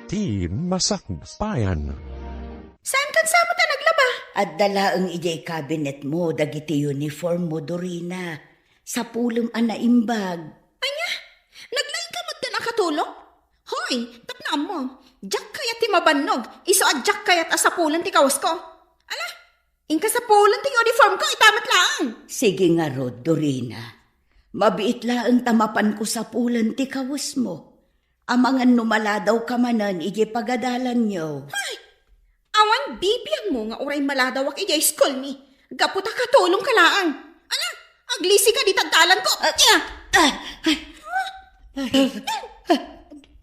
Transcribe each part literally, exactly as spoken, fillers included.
ti masakbayan. Saan kan samo ta naglaba? Adda laeng idiay cabinet mo dagiti uniform mo, Dorina. Sapulem a naimbag. Ania? Naglaing ka met a nakatulong? Hoy, tapno ammo, diak kayat ti mabannog, isu a diak kayat a sapulen ti kawasko. Ala, inka sapulen ti uniform ko, ita met laeng. Sige ngarud, Dorina. Mabiit laeng ta mapanko sapulen ti kawesmo. Amangan no maladaw ka manen idiay pagadalanyo. Hay! Awan bibiangmo nga uray maladawak idiay school mi. Gapu ta katulong ka laeng. Ala, aglisi ka dita dalan ko. Ah, iya. Ah, ah, ah, ah,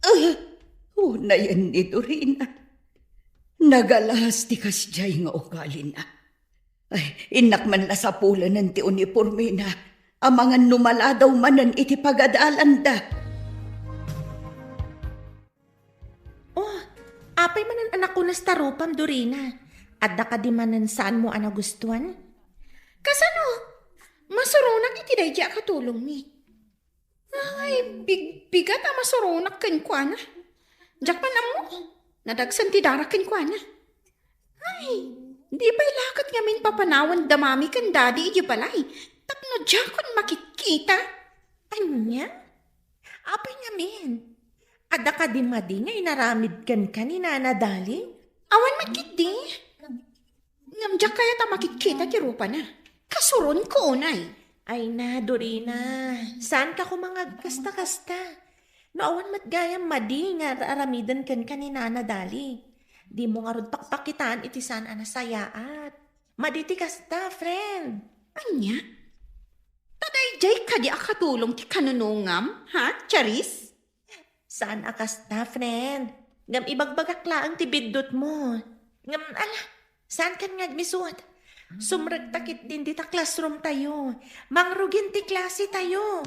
ah, unayen ni Dorina. Nagalas ti kasdiay nga ugalina. Ay, innak man la sapulenen ti unipormena, amangan no maladaw manen iti pagadalanda. Oh, apay manen a nakunas ta rupam, Dorina? Adda kadi manen saanmo a nagustuan? Kasano? Masuronak iti daydi a katulongmi. Ay, bigbigat a masuronak kenkuana. Diak man ammo, nadagsen ti dara kenkuana. Ay, di pay la ket ngamin papanawan da mami ken dadi idiay balay tapno diakon makitkita. Ania? Apay ngamin? Adda kadi madi nga inaramid kenka ni Nana Dali? Awan met ketdi. Ngem diak kayat a makitkita ti rupana. Kasuronko unay. Ay na, Dorina, saanka koma nga agkasta-kasta. No awan met gayam madi nga ar-aramiden kenka ni Nana Dali, dimo ngarud pakpakitaan iti saan a nasayaat. Madi ti kasta, friend. Ania? Ta daydiay kadi a katulong ti kanunungam, ha, Charis? Saan a kasta, friend. Ngem ibagbagak laeng ti biddutmo. Ngem ala, saankan nga agmisuot. Sumrekta ketdin dita classroom tayo. Mangrugin ti klase tayo.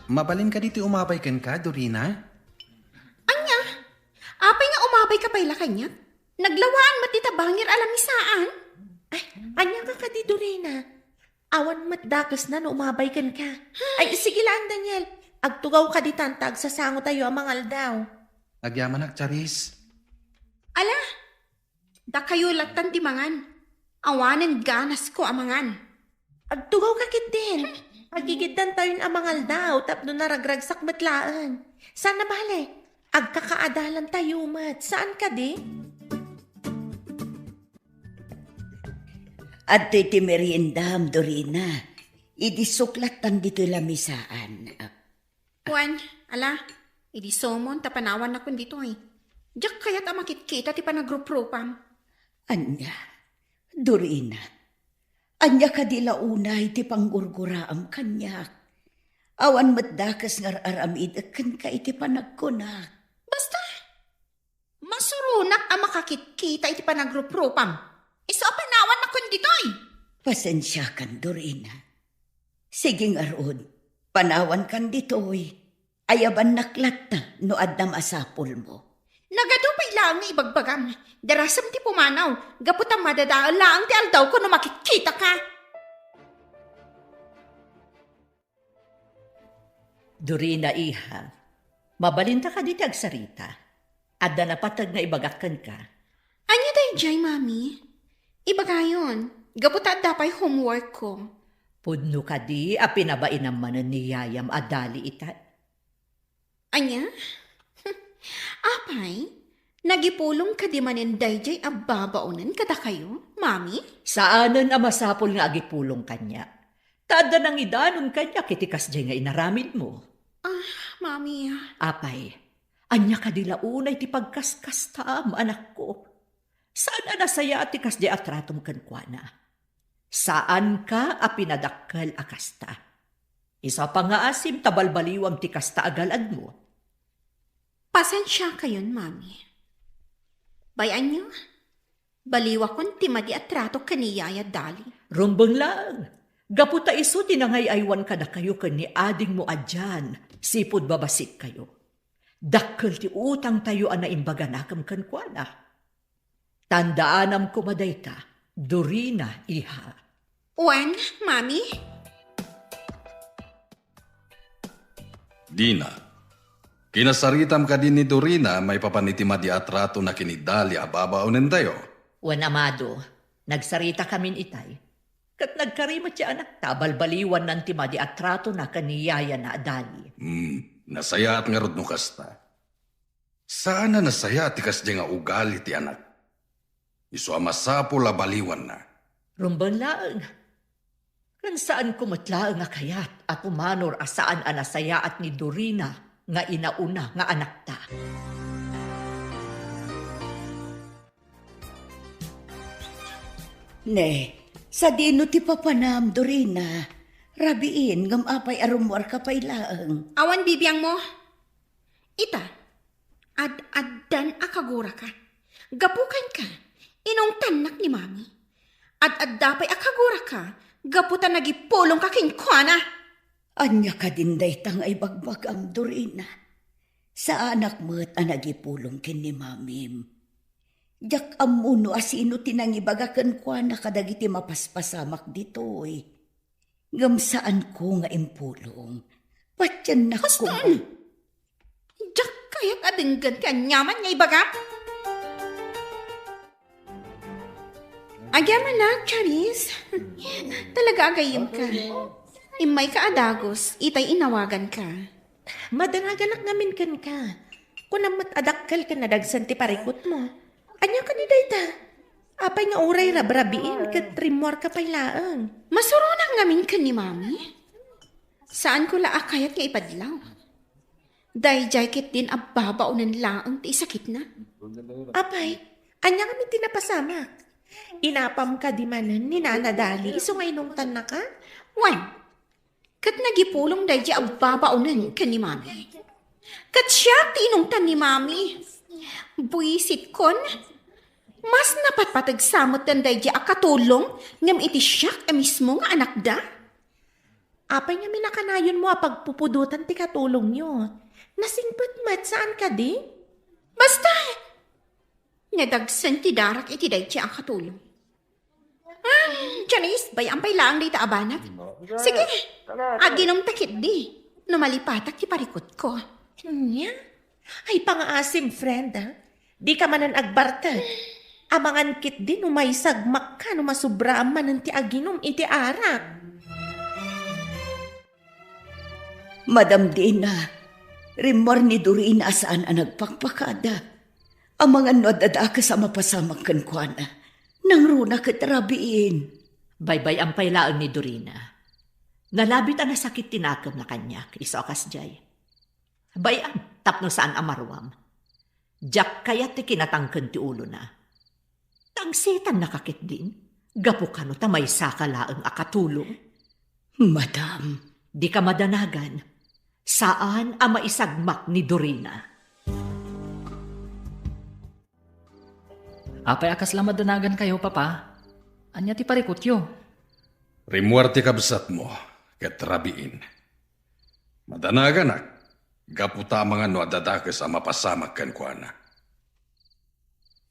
Mabalin kadi ti umabay kenka, Dorina? Ania? Apay nga umabay ka pay la kaniak? Naglawaan met dita bangir a lamisaan. Ay, ania ka kadi, Dorina? Awan met dakesna no umabay kenka. Ay, sige laan, Daniel. Agtugaw ka ditan ta agsasango tayo a mangaldaw. Agyamanak, Charis. Ala, dakayo lattan ti mangan. Awanen ganasko a mangan. Agtugaw ka ketdin. Agigiddan tayon a mangaldaw tapno naragragsak met laeng. Saan a bale, agkakaadalan tayo met. Saan kadi? Adtoy ti meriendam, Dorina. Idi suklattan ditoy lamisaan. Wen, ala, idi sumon ta panawannakon ditoy. Diak kayat a makitkita ti panagruprupam. Ania, Dorina, ania kadi la unay ti panggurguraam kaniak? Awan met dakes nga ar-aramidek kenka iti panagkunak. Basta, masuronak a makakitkita iti panagruprupam. Isu a panawannakon ditoy. Pasensiakan, Dorina. Sige ngarud, panawankan ditoy. Ayabannak latta no adda masapulmo. Nagadu pay laeng nga ibagbagam. Darasem ti pumanaw, gapu ta madadael laeng ti aldawko no makitkitaka. Dorina, iha, mabalinta kadi ti agsarita? Adda napateg nga ibagak kenka. Ania daydiay, Mami? Ibagayon, gapu ta adda pay homework ko. Pudno kadi a pinabainam manen ni yayam a Dali ita? Ania? Apay, nagipulong kadi manen daydiay a babaonen kadakayo, Mami? Saanen a masapul nga agipulong kaniak. Ta adda nangidanon kaniak iti kasdiay nga inaramidmo. Ah, Mami. Apay, ania kadi la unay ti pagkaskastam, anakko? Saan a nasayaat ti kasdiay a tratom kenkuana. Saanka a pinadakkel a kasta. Isu a pangngaasim ta balbaliwam ti kasta a galadmo. Pasensiakayon, Mami. Bay-anyo, baliwakon ti madi a trato ken ni Yaya Dali. Rumbeng laeng, gapu ta isu ti nangay-aywan kadakayo ken ni adingmo a Jan, sipud babassit kayo. Dakkel ti utangtayo a naimbag a nakem kenkuana. Tandaanam koma dayta, Dorina, iha. Wen, Mami? Dina, Kinasaritam kadi ni Dorina maipapan iti madi a tratona ken ni Dali a babaonentayo? Wen, amado, nagsaritakamin itay. Ket nagkari met ti anakta a balbaliwannan ti madi a tratona ken ni yayana a Dali. Hmm, nasayaat ngarud no kasta. Saan a nasayaat ti kasdiay nga ugali ti anak. Isu a masapul a baliwanna. Rumbeng laeng. Ken saanko met laeng a kayat a pumanor a saan a nasayaat ni Dorina nga inauna nga anakta. Ne, sadino ti papanam, Dorina? Rabiin, ngem apay a rummuarka pay laeng? Awan bibiangmo. Ita, ad-addan a kaguraka. Gapu kenka, inungtannak ni Mami. Ad-adda pay a kaguraka, gapu ta nagipulongka kenkuana. Ania kadin dayta nga ibagbagam, Dorina? Saanak met a nagipulong ken ni Mamim. Diak ammo no asino ti nangibaga kenkuana kadagiti mapaspasamak ditoy. Ngem saanko nga impulong. Patiennak koma. Diak kayat a denggen ti aniaman nga ibagam. Agyamanak, Charis. Talaga agayemka. Immayka a dagus, itay inawaganka. Madanaganak ngamin kenka. Kunam met a dakkel ken nadagsen ti parikutmo. Ania kadi dayta? Apay nga uray rabrabiin ket rimmuarka pay laeng? Masuronak ngamin ken ni Mami. Saanko la a kayat nga ipadlaw. Daydiay ketdin a babaonen laeng ti isakitna. Apay, ania ngamin ti napasamak? Inapam kadi manen ni Nana Dali isu nga inungtannaka? Wen, ket nagipulong daydiay a babaonen ken ni Mami. Ket siak ti inungtan ni Mami. Buisitkon, mas napatpateg sa metten daydiay a katulong ngem iti siak a mismo nga anakda. Apay ngamin a kanayonmo a pagpupudotan ti katulongyo? Nasingpet met, saan kadi? Basta! Nadagsen ti darak iti daydiay a katulong. Ah, Janice, bay-am pay laeng dayta a banag. Sige, aginumta ketdi no malipatak ti parikutko. Ania? Ay, pangaasim, friend, ah. Dika manen agbartek. Amangan ketdi no maisagmakka no masubraam manen ti aginum iti arak. Madam Dina, rimmuar ni Dorina a saan a nagpakpakada. Amangan no adda dakes a mapasamak kenkuana. Nangruna ket rabiin. Baybay-am pay laeng ni Dorina. Nalabit a nasakit ti nakemna kaniak, isu a kasdiay. Bay-am, tapno saan a maruam. Diak kayat ti kinatangken ti ulona. Tagsitannaka ketdin, gapu kano ta maysaka laeng a katulong? Madam. Dika madanagan. Saan a maisagmak ni Dorina. Apay a kasla madanagankayo, Papa? Ania ti parikutyo? Rimmuar ti kabsatmo, ket rabiin. Madanaganak, gapu ta amangan no adda dakes a mapasamak kenkuana.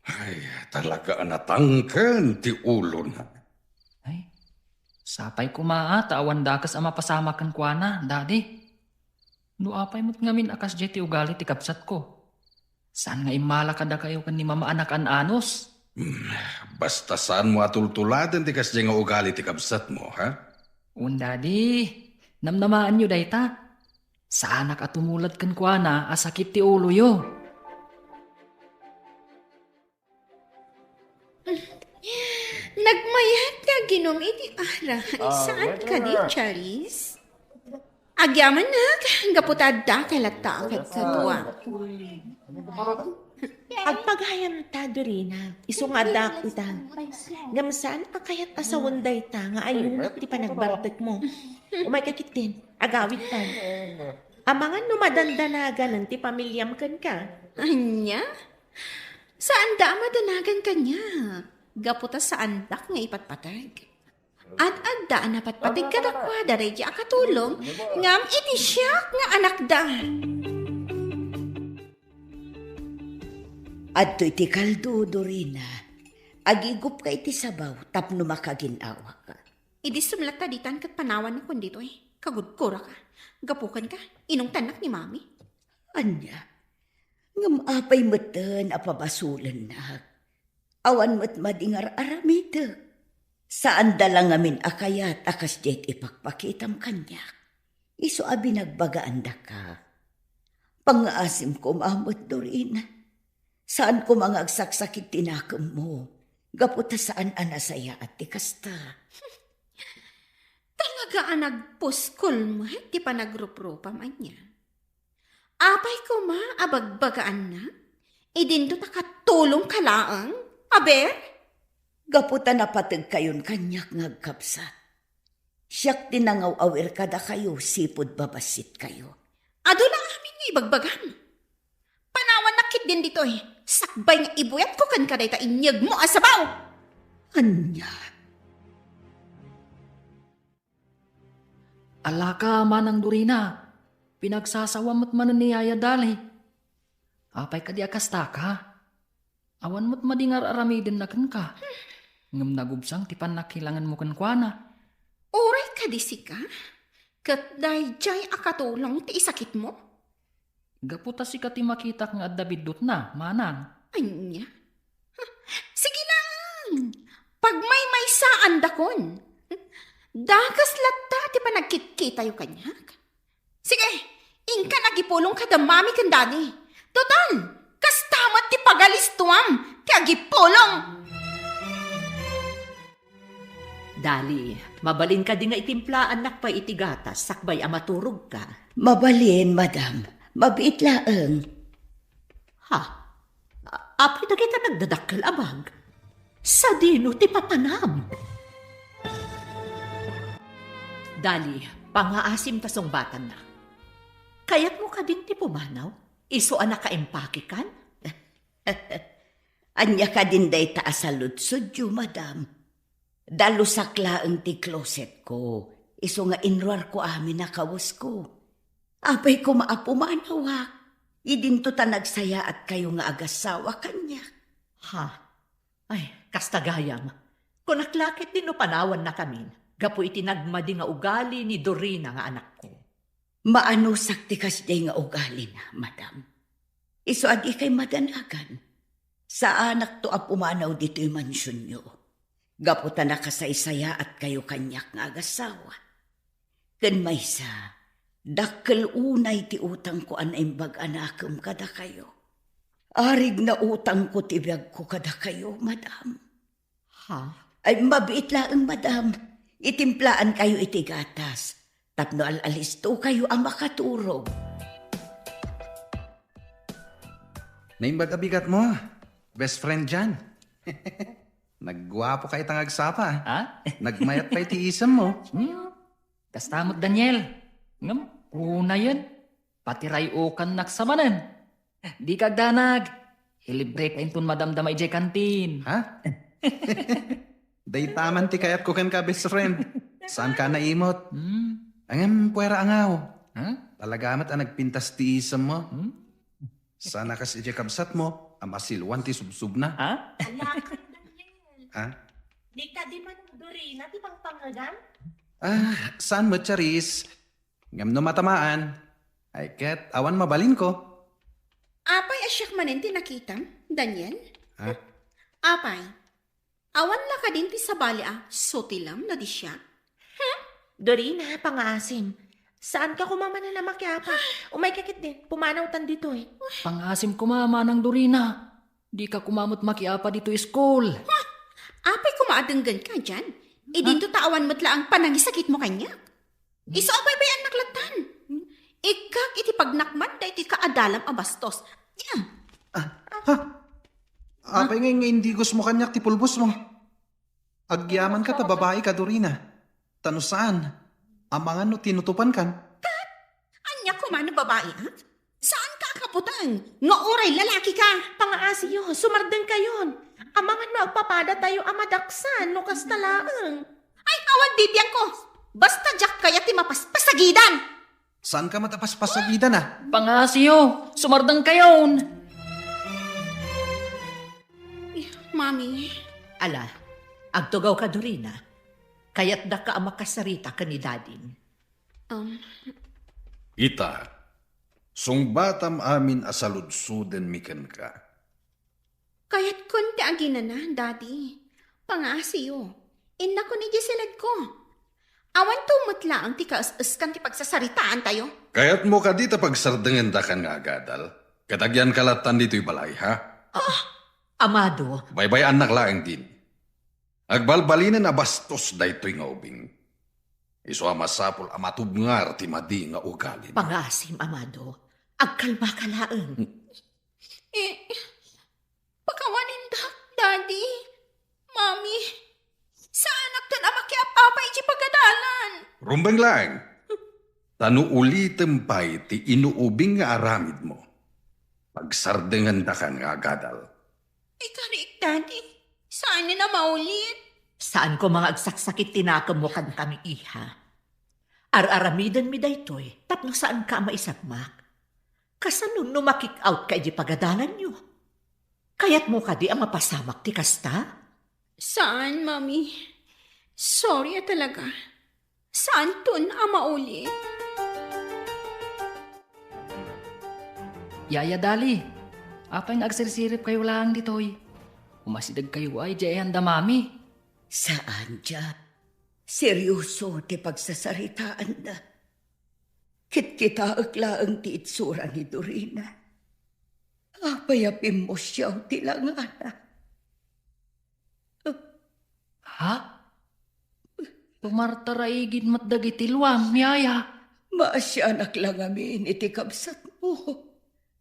Ay, talaga a natangken ti ulona. Ay, sapay koma a ta awan dakes a mapasamak kenkuana, Daddy. No apay met ngamin a kasdiay ti ugali ti kabsatko? Saan nga immala kadakayo ken ni Mama a nakaan-anos? Hmm, basta saanmo a tultuladen ti kasdiay nga ugali ti kabsatmo, ha? Wen, Daddy, namnamaanyo dayta. Saanak a tumulad kenkuana a sakit ti uloyo. Nagmayat ti aginum iti arak. Ah, saan kadi, Charis? Agyamanak, gapu ta adda kay latta a kadkadua. Agpagayam ta, Dorina. Isu nga adda ita. Ngem saan a kayat a sawen dayta nga ayunak ti panagbartekmo. Umayka ketdin, agawidtan. Amangan no madandanagan ti pamiliam kenka. Ania? Saanda a madanagan kaniak. Gapu ta saandak nga ipatpateg. Ad-adda a napatpateg kadakuada daydiay a katulong, ngem iti siak nga anakda. Adtoy ti kaldo, Dorina. Agigupka iti sabaw tapno makagin-awaka. Idi sumlatta ditan ket panawannak wen ditoy. Kagurguraka. Gapu kenka, inungtannak ni Mami. Ania? Ngem apay metten a pabasolennak? Awan met madi nga ar-aramidek. Saanda la ngamin a kayat a kasdiay ti ipakpakitam kaniak. Isu a binagbagaandaka. Pangngaasim koma met, Dorina. Saan koma nga agsaksakit ti nakemmo. Gapu ta saan a nasayaat ti kasta. Talaga a nagpuskol met ti panagruprupam, ania? Apay koma a bagbagaannak? Idinto ta katulongka laeng? Aber? Gapu ta napategkayon kaniak nga agkabsat. Siak ti nangaw-awir kadakayo sipud babassitkayo. Adu la amin nga ibagbagam. Panawannak ketdin ditoy, sakbay nga ibuyatko kenka dayta inyegmo a sabaw. Ania? Alaka, Manang Dorina, pinagsasawam met manen ni Yaya Dali. Apay kadi a kastaka? Awan met madi nga ar-aramidenna kenka. Ngem nagubsang ti pannakilangenmo kenkuana. Uray kadi sika, ket daydiay a katulong ti isakitmo? Gapu ta sika ti makitak nga adda biddutna, manang. Ania? Huh, sige lang. Pagmaymaysaandakon. Dakas latta ti panagkitkitayo kaniak. Sige, inkan agipulong kada mami ken dadi. Total, kasta met ti pagalistuam ti agipulong. Dali, mabalin kadi nga itimplaannak pay iti gatas sakbay a maturogka? Mabalin, madam. Mabiit laeng. Ha? A-, apay dagita nagdadakkel a bag? Sadino ti papanam? Dali, pangaasim ta sungbatanna. Kayatmo kadin ti pumanaw? Isu a nakaimpakekan? Ania kadin dayta a saludsodyo, madam? Dalusak laeng ti closetko, isu nga inruarko amin a kawesko. Apay koma a pumanawak, idinto ta nagsayaatkayo nga agassawa kaniak. Ha? Ay, kasta gayam. Kunak la ketdi no panawannakamin, gapu iti nagmadi nga ugali ni Dorina nga anakko. Maanusak ti kasdiay nga ugalina, madam. Isu a dikay madanagan. Saanakto a pumanaw ditoy mansionyo. Gapu ta nakasaysayaatkayo kaniak nga agassawa. Ken maysa, dakkel unay ti utangko a naimbag a nakem kadakayo. Arig na utangko ti biagko kadakayo, madam. Ha? Ay, mabiit laeng, madam. Itimplaankayo iti gatas tapno al-alistokayo a makaturog. Naimbag a bigatmo, best friend Jan. Nagguapoka ita nga agsapa. Ha? Nagmayat pay ti isemmo. Hmm? Kasta met, Daniel. Ngem, unayen, patiray-okannak sa manen. Dika agdanag. Ilibreka inton madamdama idiay kantin. Ha? Dayta man ti kayatko kenka, best friend. Saanka naimot? Hmm? Ngem, puera angaw. Ha? Talaga met a nagpintas ti isemmo. Hmm? Saan a kas idiay kabsatmo a masiluan ti subsubna. Ha? Alakad, Daniel. Ha? Di kadi man Dorina ti pangpangagan? Ah, saan met, Charis? Ngem no matamaan, ay ket awan mabalinko. Apay a siak manen ti nakitam, Daniel? Ha? Apay, awan la kadin ti sabali a sutilem no di siak? Hmm? Dorina, pangaasim. Saanka koma manen a makiapa. Umayka ketdin, pumanawtan ditoy. Pangaasim koma, Manang Dorina. Dika koma met makiapa ditoy school. Huh! Apay koma a denggenka, Jan? Idinto ta awan met laeng panangisakitmo kaniak. Isu a baybayannak lattan. Ikkak iti pagnakman daytoy kaadalam a bastos. Diam. Ah, ha? Apay ngay nga indigosmo kaniak ti pulbosmo? Agyamanka ta babaika, Dorina. Ta no saan, amangan no tinutupankan. Kat, ania koma no babaia? Saanka a kabuteng nga uray lalakika? Pangaasiyo, sumardengkayon. Amangan no agpapadatayo a madaksan no kasta laeng. Ay, awan bibiangko. Basta diak kayat ti mapaspasagidan. Saanka met a paspasagidan, a? Pangaasiyo, sumardengkayon. Eh, Mami. Ala, agtugawka, Dorina. Kayatdaka a makasarita ken ni Dadim. Um. Ita, Sungbatam amin a saludsodenmi kenka. Kayatkon ti aginana, Daddy. Pangaasiyo. Innakon idiay siledko. Awan to met laeng ti kaes-eskan ti pagsasaritaantayo. Kayatmo kadi ta pagsardengendakan nga agadal? Ket agyanka lattan ditoy balay, ha? Ah! Amado. Baybay-annak laeng din. Agbalbalinen a bastos daytoy nga ubing. Isu a masapul a matubngar ti madi nga ugalina. Pangaasim, Amado. Agkalmaka laeng. Eh, pakawanindak, Daddy, Mami. Saanakton a makiap-apa iti pagadalan. Rumbeng laeng. Ta no ulitem pay ti inuubing nga aramidmo, pagsardengendakan nga agadal. Ikariik, Daddy. Saan ni a maulit? Saan ko nga agsaksakit ti nakemmo kadakami, iha. Ar-aramidenmi daytoy tapno saanka a maisagmak. Kasano no makik-out ka iti pagadalanyo? Kayatmo kadi a mapasamak ti kasta? Saan, Mami. Sorry a talaga. Saanton a maulit. Yaya Dali, apay nga agsirsiripkayo laeng ditoy? Umasidegkayo ay diay anda Mami? Saan, Jack. Serioso ti pagsasaritaanda. Kitkitaek laeng ti itsura ni Dorina. Apay a pimmusiaw ti langana. Ha? Tumartaraigid met dagiti luam, yaya. Maasianak la ngamin iti kabsatmo.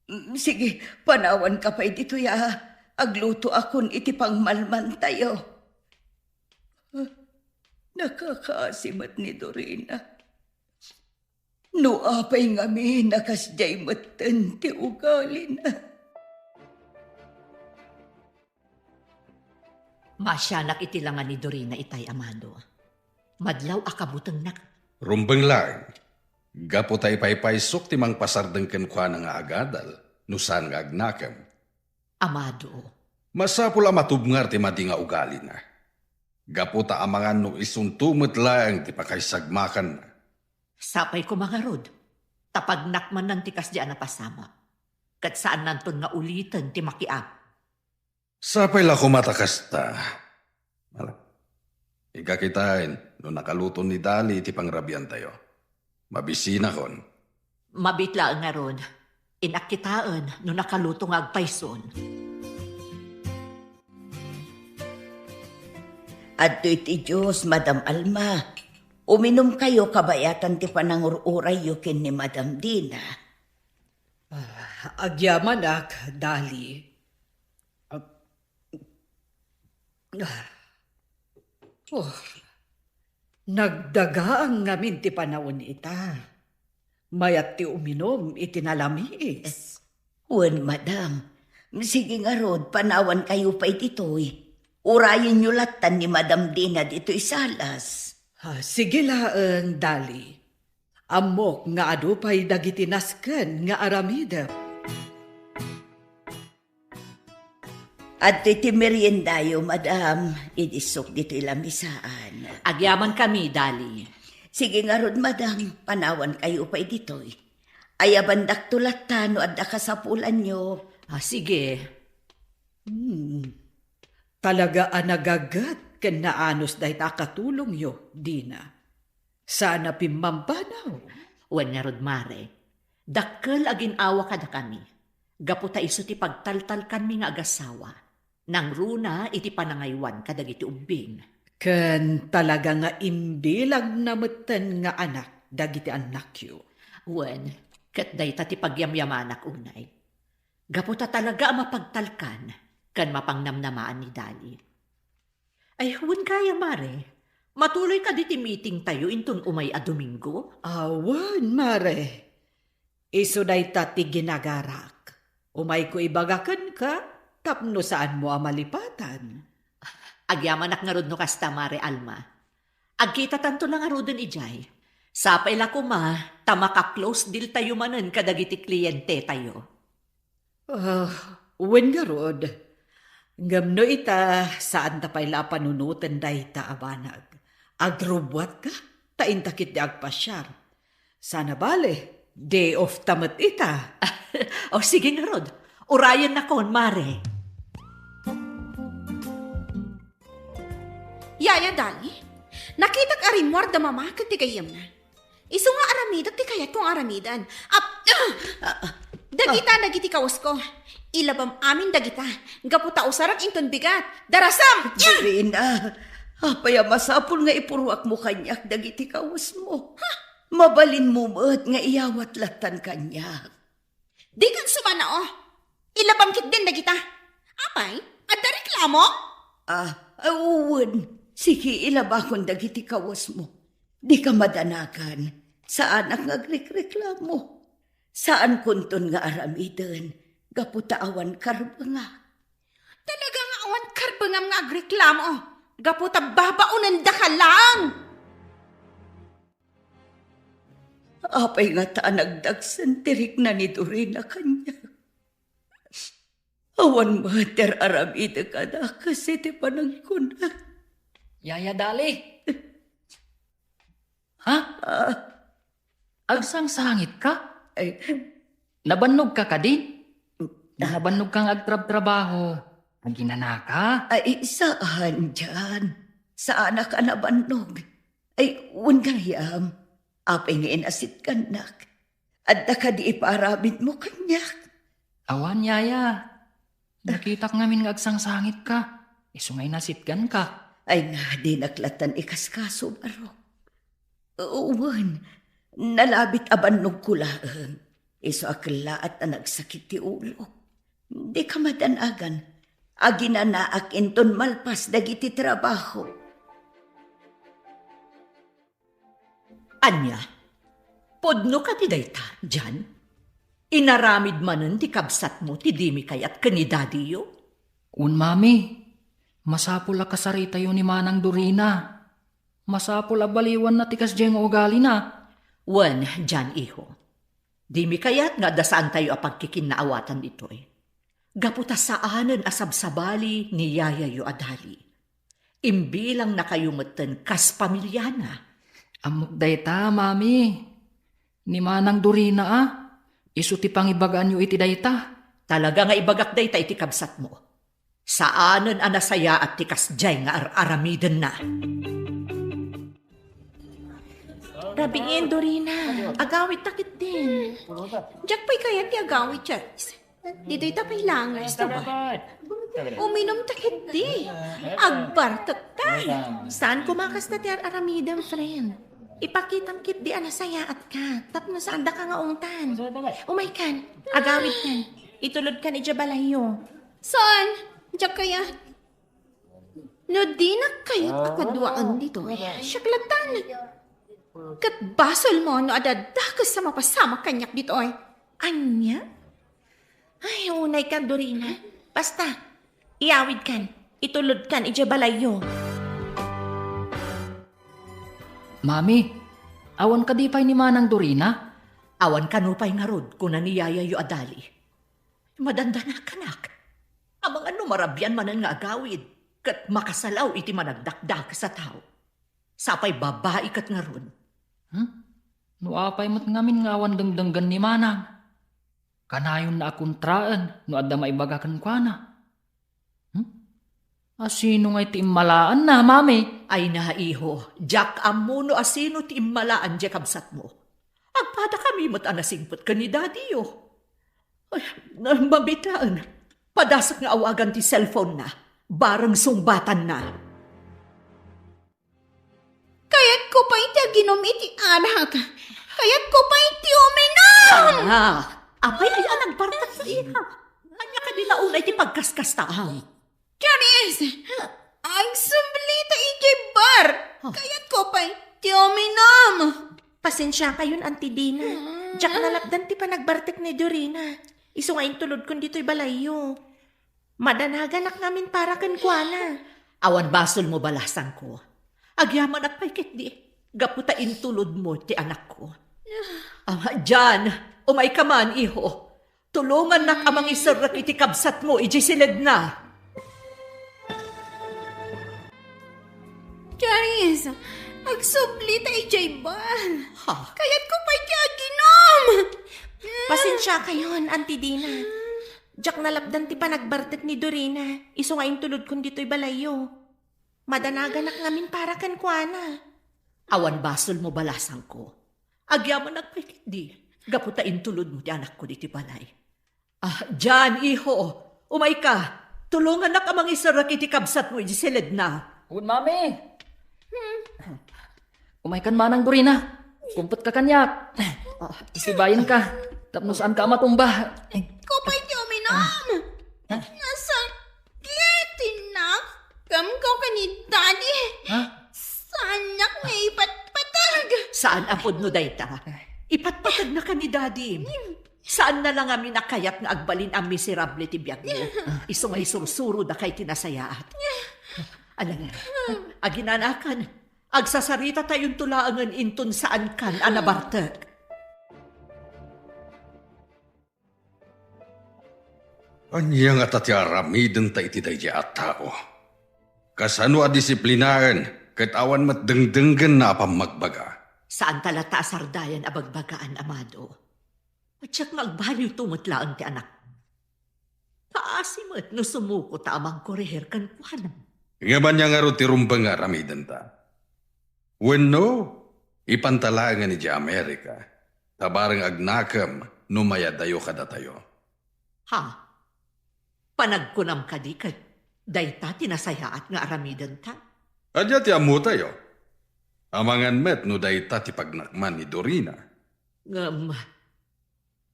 Mm, sige, panawanka pay ditoy a aglutoakon iti pangmalmantayo. Nakakaasi met ni Dorina. No apay ngamin a kasdiay metten ti ugalina. Maasianak iti langa ni Dorina itay, Amado. Madlaw a kabutengnak. Rumbeng laeng. Gapu ta ipaypaysok ti mangpasardeng kenkuana nga agadal, no saan nga agnakem. Amado. Masapul a matubngar ti madi nga ugalina. Gapu ta amangan no isunto met laeng ti pakaisagmakanna. Sapay koma ngarud, ta pagnak manen ti kasdi a napasamak. Ket saannanton nga uliten ti makiap. Sapay la koma ta kasta. Ala. Ika kitaen no nakaluton ni Dali iti pangrabiantayo. Mabisinakon. Mabiit laeng ngarud. Innak kitaen no nakaluto nga agpayson. Adtoy ti Dios, Madam Alma. Uminumkayo kabayatan ti panangur-urayyo ken ni Madam Dina. Ah, agyamanak, Dali. Ah, ah. Oh, nagdagaang ngamin ti panawen ita. Mayat ti uminum iti nalamiis. Wen, madam. Sige ngarud, panawankayo pay ditoy. Urayenyo lattan ni Madam Dina ditoy salas. Ah, sige laeng, Dali. Ammok nga adu pay dagiti nasken nga aramidem. Adtoy ti meriendayo, madam. Idi sok ditoy lamisaan. Agyamankami, Dali. Sige ngarud, madam. Panawankayo pay ditoy. Ayabandakto latta no adda kasapulanyo. Ah, sige. Hmm. Talaga a nagaget ken naanus dayta a katulongyo, Dina. Saan a pimmambanawyo. Wen ngarud, Mare, dakkel a gin-awa kadakami, gapu ta isu ti pagtaltalkanmi nga agasawa, nangruna iti panangaywan kadagiti ubbing. Ken talaga nga imbilagna metten nga anak dagiti annakyo. Wen, ket dayta ti pagyamyamanak unay. Gapu ta talaga a mapagtalkan ken mapangnamnamaan ni Dali. Ay, wen kaya, Mare. Matuloy kadi ti meetingtayo inton umay a Domingo? Awan, Mare. Isu dayta ti ginagarak. Umayko ibaga kenka tapno saanmo a malipatan. Agyamanak ngarud no kasta, Mare Alma. Agkitatanto la ngaruden idiay. Sapay la koma ta maka-close deal tayo manen kadagiti klientetayo. Ah, wen ngarud. Ngem no ita, saanta pay la a panunoten dayta a banag. Agrubbuatka, ta inta ketdi agpasiar. Sana bale, Day off ta met ita. O, sige ngarud. Urayennakon, Mare. Yaya Dali, nakitak a rimmuar da Mama ken ti gayyemna. Isu nga aramidek ti kayatko nga aramiden. Ap-, ah! Dagita dagiti kawasko. Ilabam amin dagita. Gapu ta usarek inton bigat. Darasam! Dorina, apay a masapul nga ipurruakmo kaniak dagiti kawasmo? Mabalinmo met nga iyawat lattan kaniak. Dikan sumannao. Ilabam ketdin dagita. Apay, adda reklamo? Ah, wen. Sige, ilabakon dagiti kawasmo. Dika madanagan. Saanak nga agrekreklamo. Saankonton nga aramiden gapu ta awan karbengak. Talaga nga awan karbengam nga agreklamo gapu ta babaonendaka laeng. Apay ngata a nagdagsen ti rikna ni Dorina kaniak? Awan met ti ar-aramidek a dakes iti panagkuna. Yaya Dali. Ha? Ah. Agsangsangitka? Ay. Nabannogka kadi? Ah. Nabannogka nga agtrabtrabaho? Aginanaka? Ay, saan, Jan. Saanak a nabannog. Ay, wen gayam. Apay nga inasitgannak? Adda kadi ipaaramidmo kaniak? Awan, yaya. Nakitak ngamin nga agsangsangitka. Isu nga inasitganka. Ay nga, dinak lattan ikaskaso, barok. Wen, nalabit a bannogko laeng. Isu a kellaat a nagsakit ti ulo. Dika madanagan. Aginanaak inton malpas dagiti trabaho. Ania? Pudno kadi dayta, Jan? Inaramid manen ti kabsatmo ti dimi kayat ken ni dadiyo? Wen, mami. Masapul a kasaritayo ni Manang Dorina. Masapul a baliwanna ti kasdiay nga ugalina. Wen, Jan, iho. Dimi kayat nga adda saantayo a pagkikinnaawatan ditoy. Gapu ta saanen a sabsabali ni yayayo a Dali. Imbilangnakayo metten kas pamiliana. Ammok dayta, mami. Ni Manang Dorina a, isu ti pangibagaanyo iti dayta. Talaga nga ibagak dayta iti kabsatmo. Saanen a nasayaat ti kasdiay nga ar-aramidenna. Rabiin, Dorina. Agawidta ketdin. Diak pay kayat ti agawid, Charis. Ditoy ta pay laeng nga isu ba? Uminumta ketdi. Agbartekta. Saan koma kasta ti ar-aramidem, friend. Ipakitam ketdi a nasayaatka tapno saandaka nga ungtan. Umaykan. Agawidkan. Itulodkan idiay balayyo. Saan? Diak kayat. No dinak kayat a kaduaen ditoy, siak lattan. Ket basolmo no adda dakes a mapasamak kaniak ditoy. Ania? Ay, unaykan, Dorina. Basta, iyawidkan, itulodkan idiay balayyo. Mami, awan kadi pay ni Manang Dorina? Awan kano pay ngarud, kuna ni yayayo a Dali. Madandanakanak. Amangan no marabian manen nga agawid, ket makasalaw iti managdakdakes a tao. Sapay babai ket ngarud. Hmm? No apay met ngamin nga awan dengdenggen ni Manang? Kanayonna a kontraen no adda maibaga kenkuana. Hmm? Asino ngay ti immalaanna, mami? Ay na, iho, diak ammo no asino ti immalaan diay kabsatmo. Agpadakami met a nasingpet ken ni dadiyo. Ay, mamitaen. Padasek nga awagan ti cellphone-na. Bareng sungbatanna. Kayatko pay ti aginum iti arak. Kayatko pay ti uminum! Ah, apay aya a nagbartek ti iha? Ania kadi la unay ti pagkaskastaam? Charis! Agsublita idiay bar! Huh? Kayatko pay ti uminum! Pasensiakayon, Auntie Dina. Diak nalapdan ti panagbartek ni Dorina. Isu nga intulodkon ditoy balayyo. Madanaganak ngamin para kenkuana. Awan basolmo, balasangko. Agyamanak pay ketdi, gapu ta intulodmo ti anakko. Ah, Jan, umayka man, iho. Tulongannak a mangiserrek iti kabsatmo idiay siledna. Charis, Agsubli ta idiay bal. Ha? Kayatko pay ti aginom. Pasensiakayon, Auntie Dina. Diak nalapdan ti panagbartek ni Dorina, isu nga intulodkon ditoy balayyo. Madanaganak ngamin para kenkuana. Awan basolmo, balasangko. Agyamanak pay ketdi, gapu ta intulodmo ti anakko ditoy balay. Ah, Jan, iho, umayka. Tulongannak a mangiserrek iti kabsatmo iti siledna. Wen, Mami. Umaykan manang, Dorina. Kumpetka kaniak. Ah, sibayenka. Tapno saanka a matumba. Kupay ti uminom. Ha? Nasakit ti nakemko ken ni Daddy. Ha? Saannak nga ipatpateg. Saan a pudno dayta. Ipatpategna ken ni Daddy. Saanna la ngamin a kayat nga agbalin a miserable ti biagmo. Isu nga isursuro daka iti nasayaat. Alangan, aginanakan, agsasaritatayon to laengen inton saankan a nabartek. Ania ngata ti aramidenta iti daydiay a tao? Kasano a disiplinaen ket awan met dengdenggenna a pammagbaga? Saanta latta a sardayan a bagbagaan, amado. Diak nga agbalin to met laeng ti anak. Kaasi met no sumuko ta a mangkorehir kenkuana. Ngem ania ngarud ti rumbeng nga aramidenta? Wenno, ipanta laengen idiay Amerika, ta bareng agnakem no mayadayo kadatayo. Ha? Panagkunam kadi ket dayta ti nasayaat nga aramidenta? Ania ti ammotayo? Amangan met no dayta ti pagnakman ni Dorina. Ngem,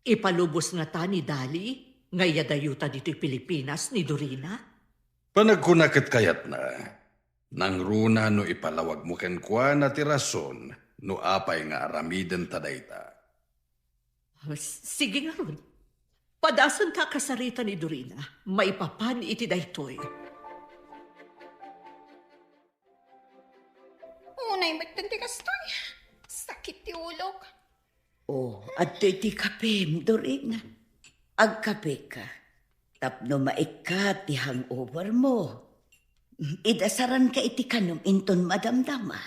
ipalubos ngata ni Dali nga iyadayota ditoy Pilipinas ni Dorina? Panagkuna ket kayatna, nangruna no ipalawagmo kenkuana ti rason no apay nga aramidenta dayta. S-, sige ngarud. Padasenka a kasarita ni Dorina maipapan iti daytoy. Unay metten ti kastoy. Sakit ti ulok. O, adtoy ti kapem, Dorina. Agkapeka. Tapno maikkat ti hangover mo. Idasaranka iti kanem inton madamdama.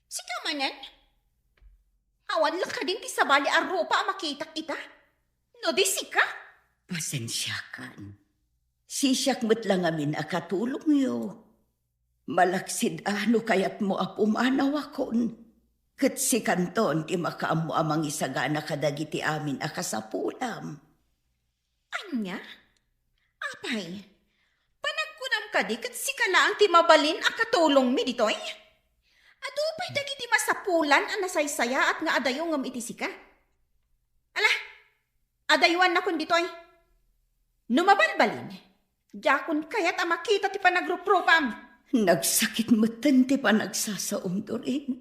Sika manen? Awan la kadin ti sabali a rupa a makitak ita? No di sika? Pasensiakan. Sisiak met la ngamin a katulongyo. Malaksid a no kayatmo a pumanawakon, ket sikanton ti makaammo a mangisagana kadagiti amin a kasapulam. Ania? Apay, panagkunam kadi ket sika laeng ti mabalin a katulongmi ditoy? Adu pay dagiti masapulan a nasaysayaat nga adayo ngem iti sika. Ala, adayuannakon ditoy. No mabalbalin, diakon kayat a makita ti panagruprupam. Nagsakit metten ti panagsasaom, Doreen.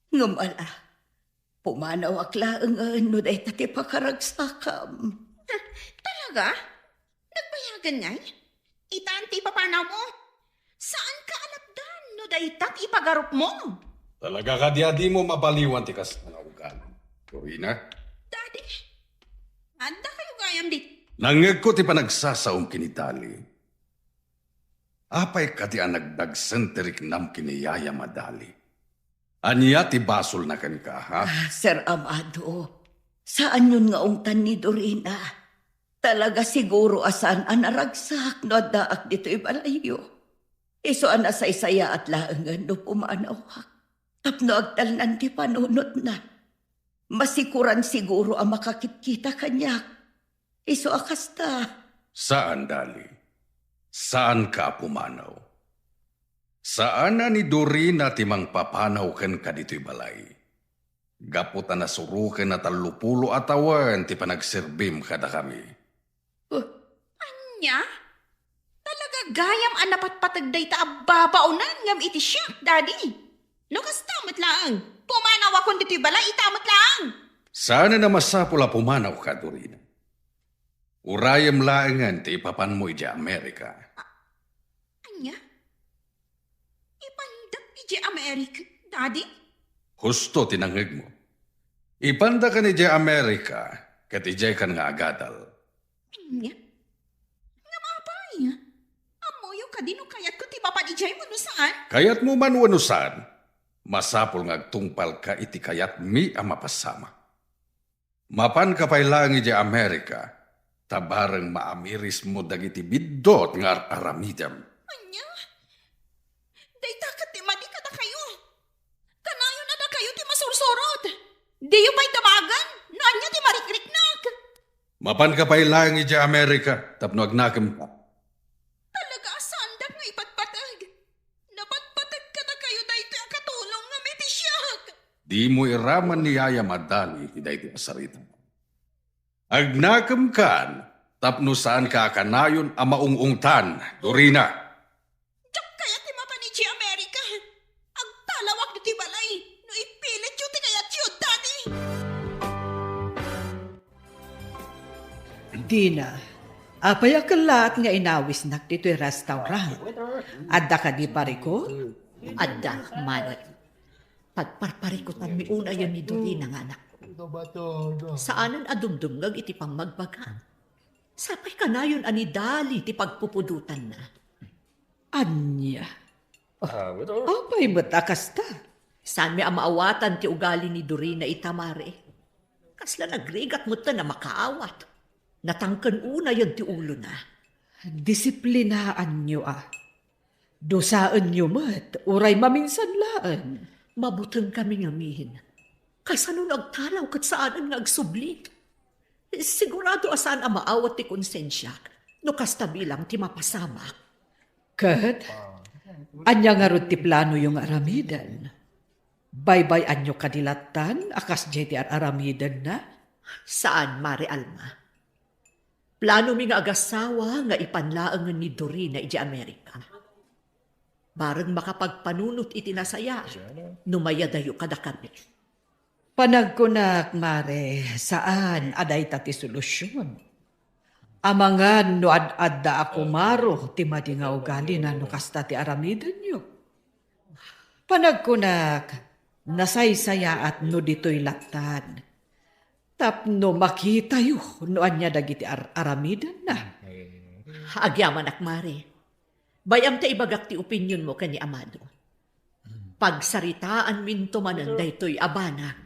Ngem ala, pumanawak laengen no dayta ti pakaragsakam. Ha, talaga? Nagbayagan ngay? Itan ti ipapanawmo. Saanka a lapdan no dayta ti ipagarupmo. Talaga kadi a dimo mabaliwan ti kasta nga ugali, Dorina? Daddy, adda kayo gayam dit. Nangngegko ti panagsasaom ken ni Dali. Apay kadi a nagdagsen ti riknam ken ni Yaya Madali? Ania ti basolna kenka, ha? Ah, Sir Amado, saanyon nga ungtan ni Dorina. Talaga siguro a saan a naragsak no addaak ditoy balayyo. Isu a nasaysayaat laengen no pumanawak tapno agtalnan ti panunotna. Masikuran siguro a makakitkita kaniak. Isu a kasta. Saan, Dali. Saanka a pumanaw. Saan a ni Dorina ti mangpapanaw kenka ditoy balay. Gapu ta nasuroken a tallopulo a tawen ti panagserbim kadakami. Huh? Ania? Talaga gayam a napatpateg dayta a babaonan ngem iti siak, Daddy. No kasta met laeng, pumanawakon ditoy balay ita met laeng. Saan a masapul a pumanawka, Dorina. Urayem laengen ti ipapanmo idiay Amerika. Ania? Ipandak idiay Amerika, Daddy? Husto ti nangngegmo. Ipandakan idiay Amerika, ket idiaykan nga agadal. Ania? Ngem apay? Ammoyo kadi no kayatko ti mapan idiay wenno saan? Kayatmo man wenno saan, masapul nga agtungpalka iti kayatmi a mapasamak. Mapanka pay laeng idiay Amerika, ta bareng maamirismo dagiti biddut nga ar-aramidem. Ania? Dayta ket ti madi kadakayo. Kanayon a dakayo ti masursurot. Diyo pay damagen no ania ti marikriknak. Mapanka pay laeng idiay Amerika tapno agnakemka. Talaga a saandak nga ipatpateg. Napatpateg kadakayo daytoy a katulong ngem iti siak. Dimo iraman ni Yaya Madali iti daytoy a sarita. Agnakemkan tapno saanka a kanayon a maung-ungtan, Dorina. Diak kayat ti mapan idiay Amerika. Agtalawak iti balay no ipilityo ti kayatyo, Daddy. Dina, apay a kellaat nga inawisnak ditoy restaurant? Adda kadi parikut? Adda, Mare. Pagparparikutanmi unayen ni Dorina nga anakko. Saanen a dumdumngeg iti pammagbagam. Sapay kanayon a ni Dali ti pagpupudotanna. Ania? Apay met a kasta? Saanmi a maawatan ti ugali ni Dorina ita, Mare. Kasla nagrigat metten a makaawat. Natangken unayen ti ulona. Disiplinaanyo a. Dusaenyo met, uray maminsan laeng. Mabutengkami ngamin. Kasano no agtalaw ket saanen nga agsubli? Sigurado a saan a maawat ti konsensiak no kasta bilang ti mapasamak. Ket, ania ngarud ti planoyo nga aramiden? Baybay-anyo kadi lattan a kasdiay ti ar-aramidenna? Saan, Mare Alma. Planomi nga agasawa nga ipan laengen ni Dorina idiay Amerika. Bareng makapagpanunot iti nasaya no mayadayo kadakami. Panagkunak, Mare, saan a dayta ti solusion. Amangan no ad-adda a kumaro ti madi nga ugalina no kasta ti aramidenyo. Panagkunak, nasaysayaat no ditoy lattan. Tapno makitayo no ania dagiti ar-aramidenna. Agyamanak, Mare. Bay-am ta ibagak ti opinionmo ken ni Amado. Pagsaritaanminto manen daytoy a banag.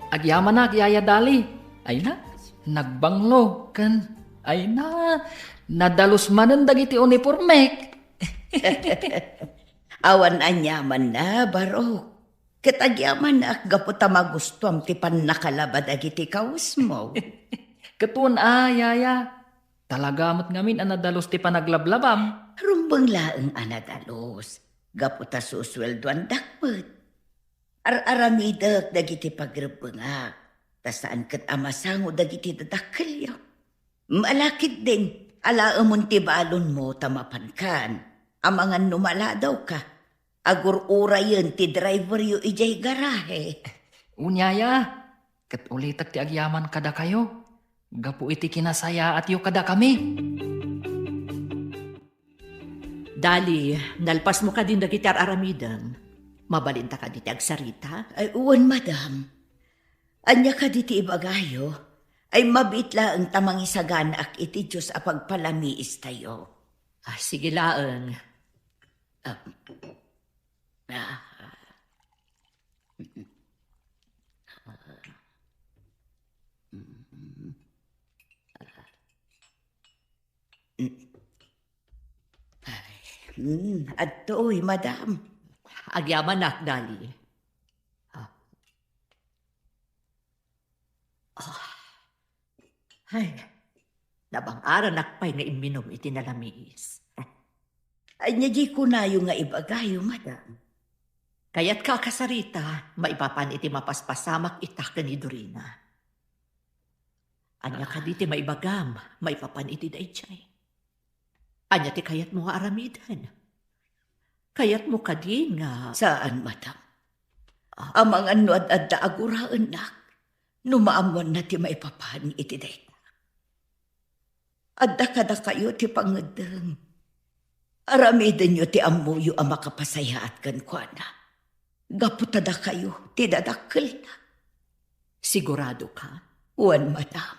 Agyamanak, Yaya Dali. Ay na, nagbanglo, ken, ay na, nadalus manen dagiti unipormek. Awan aniamanna, Barok. Ket agyamanak gapu ta magustuam ti pannakalaba dagiti kawesmo. Ket wen a, Yaya. Talaga met ngamin a nadalus ti panaglablabam. Rumbeng laeng a nadalus, gapu ta susueldoandak met. Ar-aramidek dagiti pagrebbengak, ta saan ket a masango dagiti dadakkelyo. Malakitdin, alaemon ti balonmo ta mapankan. Amangan no maladawka, agur-urayen ti driveryo idiay garahe. Unyaya, ket ulitek ti agyaman kadakayo, gapu iti kinasayaatyo kadakami. Dali, nalpasmo kadin dagiti ar-aramidem. Mabalinta kadi ti agsarita? Ay, wen, madam. Ania kadi ti ibagayo? Ay, mabiit laeng ta mangisaganaak iti Dios a pagpalamiistayo. Ah, sige laeng. Ah. Ah. Ay, hmm, adtoy, madam. Agyamanak, Dali. Ah. Ah. Ay, nabang-aranak pay nga imminum iti nalamiis. Ania di kunayo nga ibagayo, madam? Kayatka a kasarita, maipapan iti mapaspasamak ita ken ni Dorina. Ania kadi ti maibagam, maipapan iti daydiay? Ania ti kayatmo nga aramiden? Kayatmo kadi nga Saan, madam. Ah. Amangan no ad-adda a guraennak, no maammoanna ti maipapan iti dayta. Adda kadakayo ti pangeddeng. Aramidenyo ti ammoyo a makapasayaat kenkuana. Gapu ta dakayo ti dadakkelna. Sigurado ka? Wen, madam.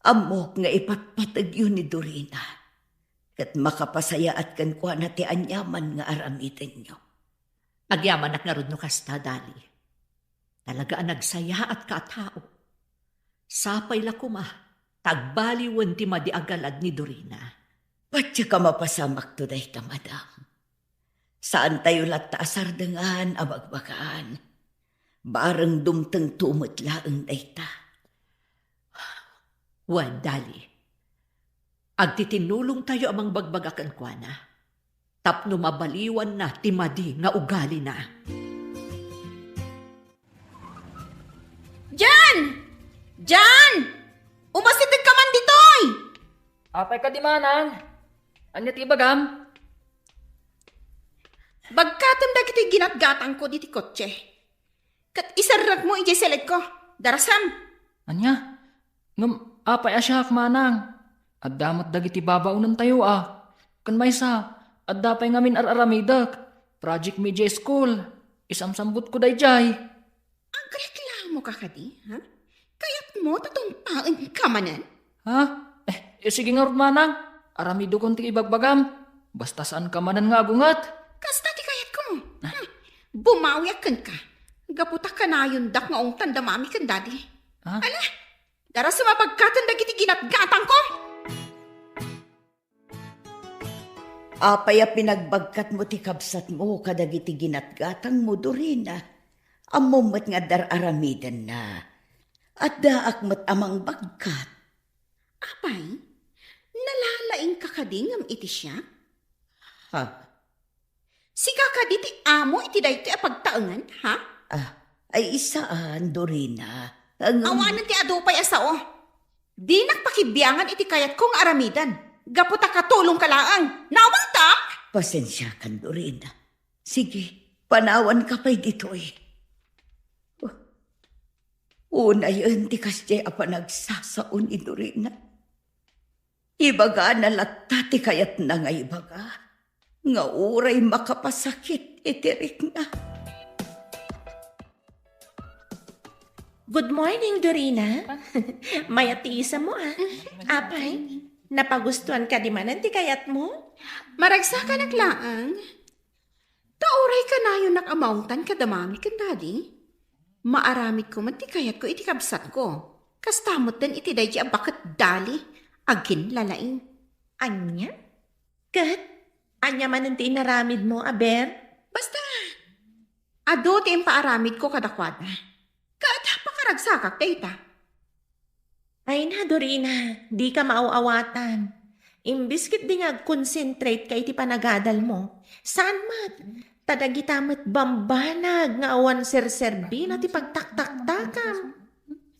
Ammok nga ipatpategyo ni Dorina. ket makapasayaat kenkuana ti aniaman nga aramidenyo. Agyamanak ngarud no kasta, Dali. Talaga a nagsayaatka a tao. Sapay la koma ta agbaliwen ti madi a galad ni Dorina. Patyak a mapasamakto dayta, madam. Saantayo latta a sardengan a bagbagaan. Bareng dumtengto met laeng dayta. Wen, Dali. Agtitinulongtayo a mangbagbaga kenkuana tapno mabaliwanna ti madi nga ugalina. Jan! Jan! Umasidegka man ditoy! Apay kadi, manang? Ania ti ibagam? Bagkatem dagiti ginatgatangko diti kotse. Ket iserrekmo idiay selekko. Darasam! Ania? Ngem apay a siak, manang? Adda met dagiti babaonentayo a. Ken maysa, adda pay ngamin ar-aramidek. Project mi idiay school. Isamsambutko daydiay. Agreklamoka kadi, ha? Kayatmo ta tumpaenka manen? Ha? Eh, eh, sige ngarud, manang. Aramidekon ti ibagbagam. Basta saanka manen nga agunget. Kasta ti kayatko. Ah. Hmm. Bumawiak kenka. Gapu ta kanayondak nga ungtan da mami ken dadi. Ah? Ala, darasam a bagkatem dagiti ginatgatangko. Apay a pinagbagkatmo ti kabsatmo kadagiti ginatgatangmo, Dorina? Ammom met nga adda ar-aramidenna. Addaak met a mangbagkat. Apay, nalalaingka kadi ngem iti siak? Ha? Sika kadi ti amo iti daytoy a pagtaengan, ha? Ah, ay, saan, Dorina. Ang Awanen ti adu pay a sao. Dinak pakibiangan iti kayatko nga aramiden, gapu ta katulongka laeng. Naawangta? Pasensiakan, Dorina. Sige, panawanka pay ditoy. Oh, unayen ti kasdiay a panagsasao ni Dorina. Ibagana latta ti kayatna nga ibaga, nga uray makapasakit iti rikna. Good morning, Dorina. Mayat ti isammo, ah. Apay, napagustuan kadi manen ti kayatmo? Maragsakanak laeng. Ta uray kanayonak a maungtan kada mami ken dadi, maaramidko met ti kayatko iti kabsatko. Kasta metten iti daydi a baket dali, aginlalaing. Ania? Ket ania manen ti inaramidmo, aber? Basta, adu ti impaaramidko kadakuada. Ket pakaragsakak dayta. Ay na, Dorina, dika maaw-awatan. Imbes ketdi nga agconcentrate ka iti panagadalmo, saan met, ta dagita met bambanag nga awan serserbina ti pagtaktaktakam.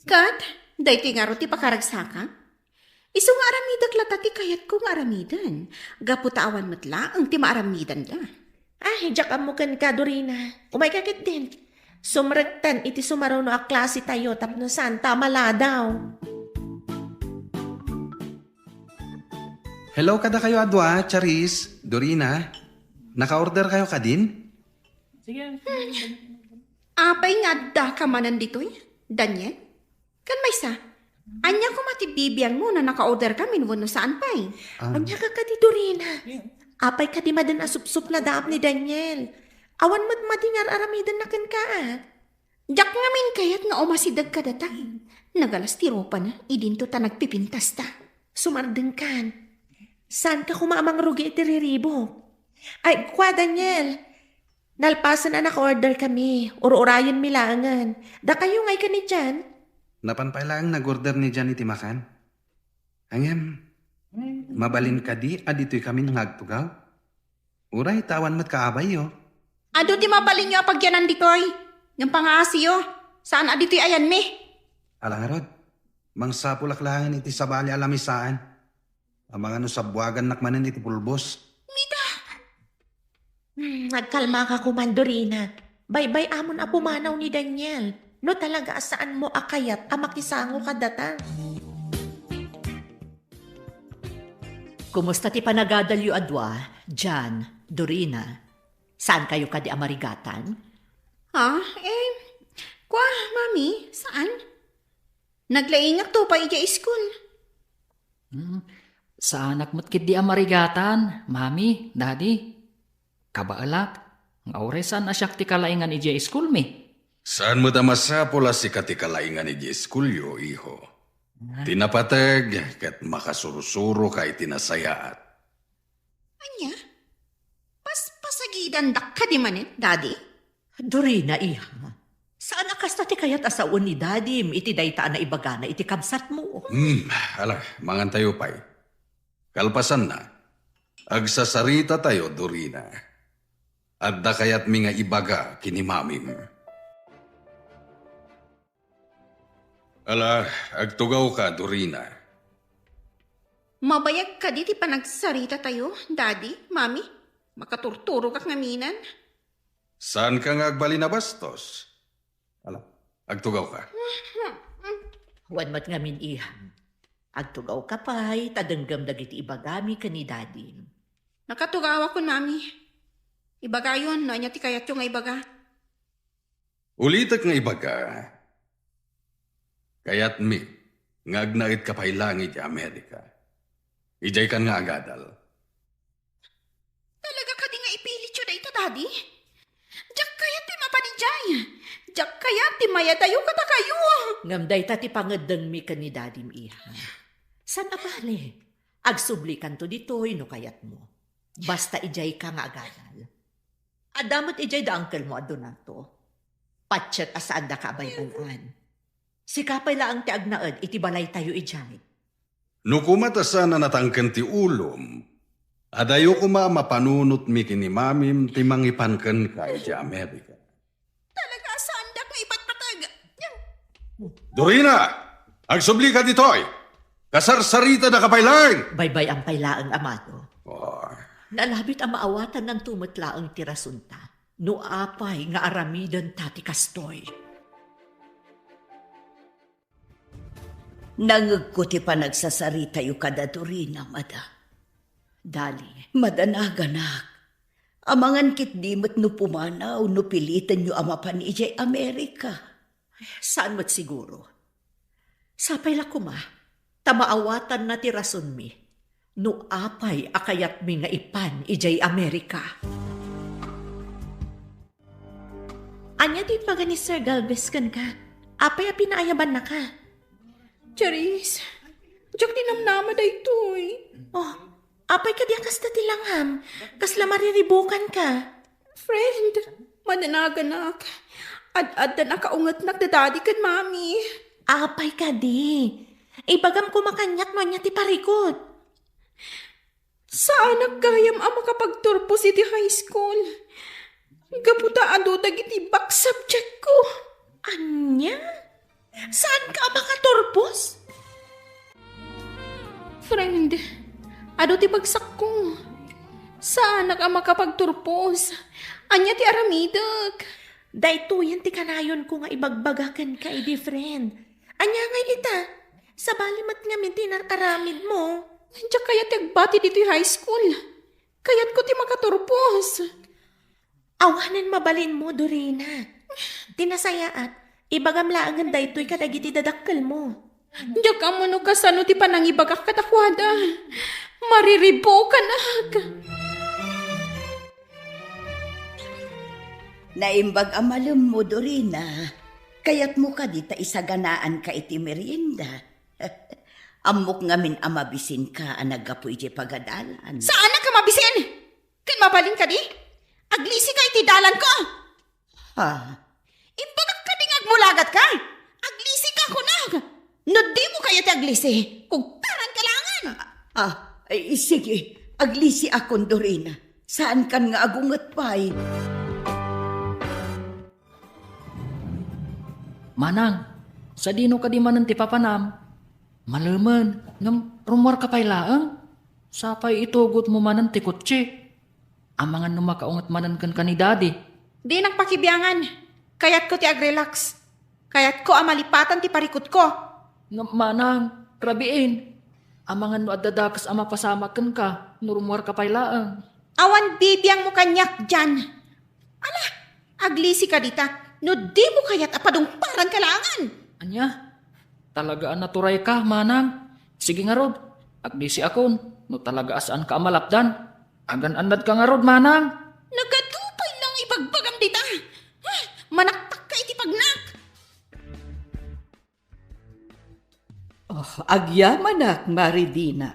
Ket, daytoy ngarud ti pakaragsakak? Isu nga aramidek latta ti kayatko nga aramiden, gapu ta awan met laeng ti maaramidenda. Ah, diak ammo kenka, Dorina. Umayka ketdin. Sumrektan iti sumaruno a klasetayo tapno saanta a maladaw. Hello kadakayo a dua, Charis, Dorina. Naka-order kayo kadin? Sige. Apay nga addaka manen ditoy, Daniel? Ken maysa, ania koma ti bibiangmo no naka-order kamin wenno saan pay? Ah. Ania ka kadi, Dorina? Apay kadi manen a supsupnadaam ni Daniel? Awan met madi nga ar-aramidenna kenka, a? Diak ngamin kayat nga umasideg kadata. Nagalas ti rupana, idinto ta nagpipintasta. Sumardengkan. Saanka koma a mangrugi iti riribuk? Ay, kua, Daniel. Nalpasen a naka-order kami. Ur-urayenmi laengen. Dakayo ngay ken ni Jan? Napan pay laeng nag-order ni Jan iti makan. Ngem, mabalin kadi a ditoy kami nga agtugaw? Uray ta awan met kaabayyo. Adu ti mabalinyo a pagyanan ditoy. Ngem pangaasiyo, saan a ditoy ayanmi. Ala ngarud, mangsapulak laengen iti sabali a lamisaan. Amangan no sabbuagannak manen iti pulbos. Mida! Hmm, agkalmaka koman, Dorina. Baybay-amon a pumanaw ni Daniel. No talaga a saanmo a kayat a makisango kadata. Kumusta ti panagadalyo a dua, Jan, Dorina? Saankayo kadi a marigatan? Ha? Eh, kua, Mami, saan? Naglaingakto pay idiay school. Hmm. Saanak met ketdi a marigatan, Mami, Daddy. Kabaelak, nga uray saan a siak ti kalaingan idiay iskulmi. Saan met a masapul a sika ti kalaingan idiay iskulyo, iho. Ah. Ti napateg ket makasursuroka iti nasayaat. Ania? Paspasagidandak kadi manen, Daddy? Dorina, iha. Saan a kasta ti kayat a sawen ni Dadim iti dayta a naibagana iti kabsatmo? Hmm, ala, mangantayo pay. Kalpasanna, agsasarita tayo, Dorina. Adda kayatmi nga ibaga ken ni Mamim. Ala, agtugawka, Dorina. Mabayag kadi ti panagsarita tayo, Daddy, Mami? Makaturturogak ngamin. Saanka nga agbalin a bastos? Ala, agtugawka. Wen met ngamin, iha. Agtugawka pay, ta denggem dagiti ibagami ken ni Dadim. Nakatugawakon, Mami. Ibagayon no ania ti kayatyo nga ibaga. Ulitek nga ibaga, kayatmi nga agnaedka pay laeng idiay Amerika. Idiaykan nga agadal. Talaga kadi nga ipilityo dayta, Daddy? Diak kayat ti mapan idiay. Diak kayat ti mayadayo kadakayo. Ngem dayta ti pangeddengmi ken ni Dadim, iha. Saan a bale, agsublikanto ditoy no kayatmo. Basta idiayka nga agadal. Adda met idiay da unclemo a Donato. Patset a saandaka a baybay-an. Sika pay laeng ti agnaed iti balaytayo idiay. No koma ta saan a natangken ti ulom, adayo koma a mapanunotmi ken ni Mamim ti mangipan kenka idiay Amerika. Talaga a saandak nga ipatpateg. Dorina! Agsublika ditoy! Kasarsaritadaka pay laeng! Baybay-am pay laeng, amado. Oh. Nalabit a maawatannanto met laeng ti rasonta no apay nga aramidenta ti kastoy. Nangngegko ti panagsasaritayo kada Dorina, Mada. Dali. Madanaganak. Amangan ketdi met no pumanaw no pilitenyo a mapan idiay Amerika. Saan met siguro. Sapay la koma, ta maawatanna ti rasonmi no apay a kayatmi nga ipan idiay Amerika. Ania ti ibaga ni Sir Galvez kenka? Apay a pinaayabannaka? Charis, diak dinamnama daytoy. Oh, apay kadi a kasta ti langam? Kasla mariribukanka? Friend, madanaganak. Ad-addan a kaungetnak da Daddy ken Mami. Apay kadi? Ibagam koma kaniak no ania ti parikut. Saanak gayam a makapagturpos iti high school. Gapu ta adu dagiti back subject ko. Ania? Saanka a makaturpos? Friend, adu ti bagsakko. Saanak a makapagturpos. Ania ti aramidek? Daytoyen ti kanayonko nga ibagbaga kenka idi, friend. Ania ngay ita? Sabali met ngamin ti inar-aramidmo. Diak kayat ti agbati ditoy high school. Kayatko ti makaturpos. Awanen mabalinmo, Dorina. Ti nasayaat, ibagam laengen daytoy kadagiti dadakkelmo. Diak ammo no kasano ti panangibagak kadakuada. Mariribukanak. Naimbag a malemmo, Dorina. Kayatmo kadi ta isaganaanka iti merienda? Ammok ngamin a mabisinka a naggapu iti pagadalan. Saanak a mabisin? Ken mabalin kadi? Aglisika iti dalanko! Ha? Imbagak kadi nga agmulagatka? Aglisika, kunak! No dimo kayat ti aglisi, kugtaranka laengen! Ah, ay, sige. Aglisiakon, Dorina. Saankan nga agunget pay. Manang, sadino kadi manen ti papanam? Malemen, ngem rummuarka pay laeng? Sapay itugotmo manen ti kotse. Amangan no makaunget manen kenka ni Daddy. Dinak pakibiangan. Kayatko ti agrelax. Kayatko a malipatan ti parikutko. Ngem manang, rabiin. Amangan no adda dakes a mapasamak kenka no rummuarka pay laeng. Awan bibiangmo kaniak, Jan. Ala, aglisika dita no dimo kayat a padungparanka laengen. Ania? Talaga a naturayka, manang. Sige ngarud, Agdisiakon, no talaga a saanka a malapdan. Agan-annadka ngarud, manang. Nagadu pay lang ibagbagam dita. Ay, manaktakka iti pagnak. Oh, agyamanak, Mari Dina.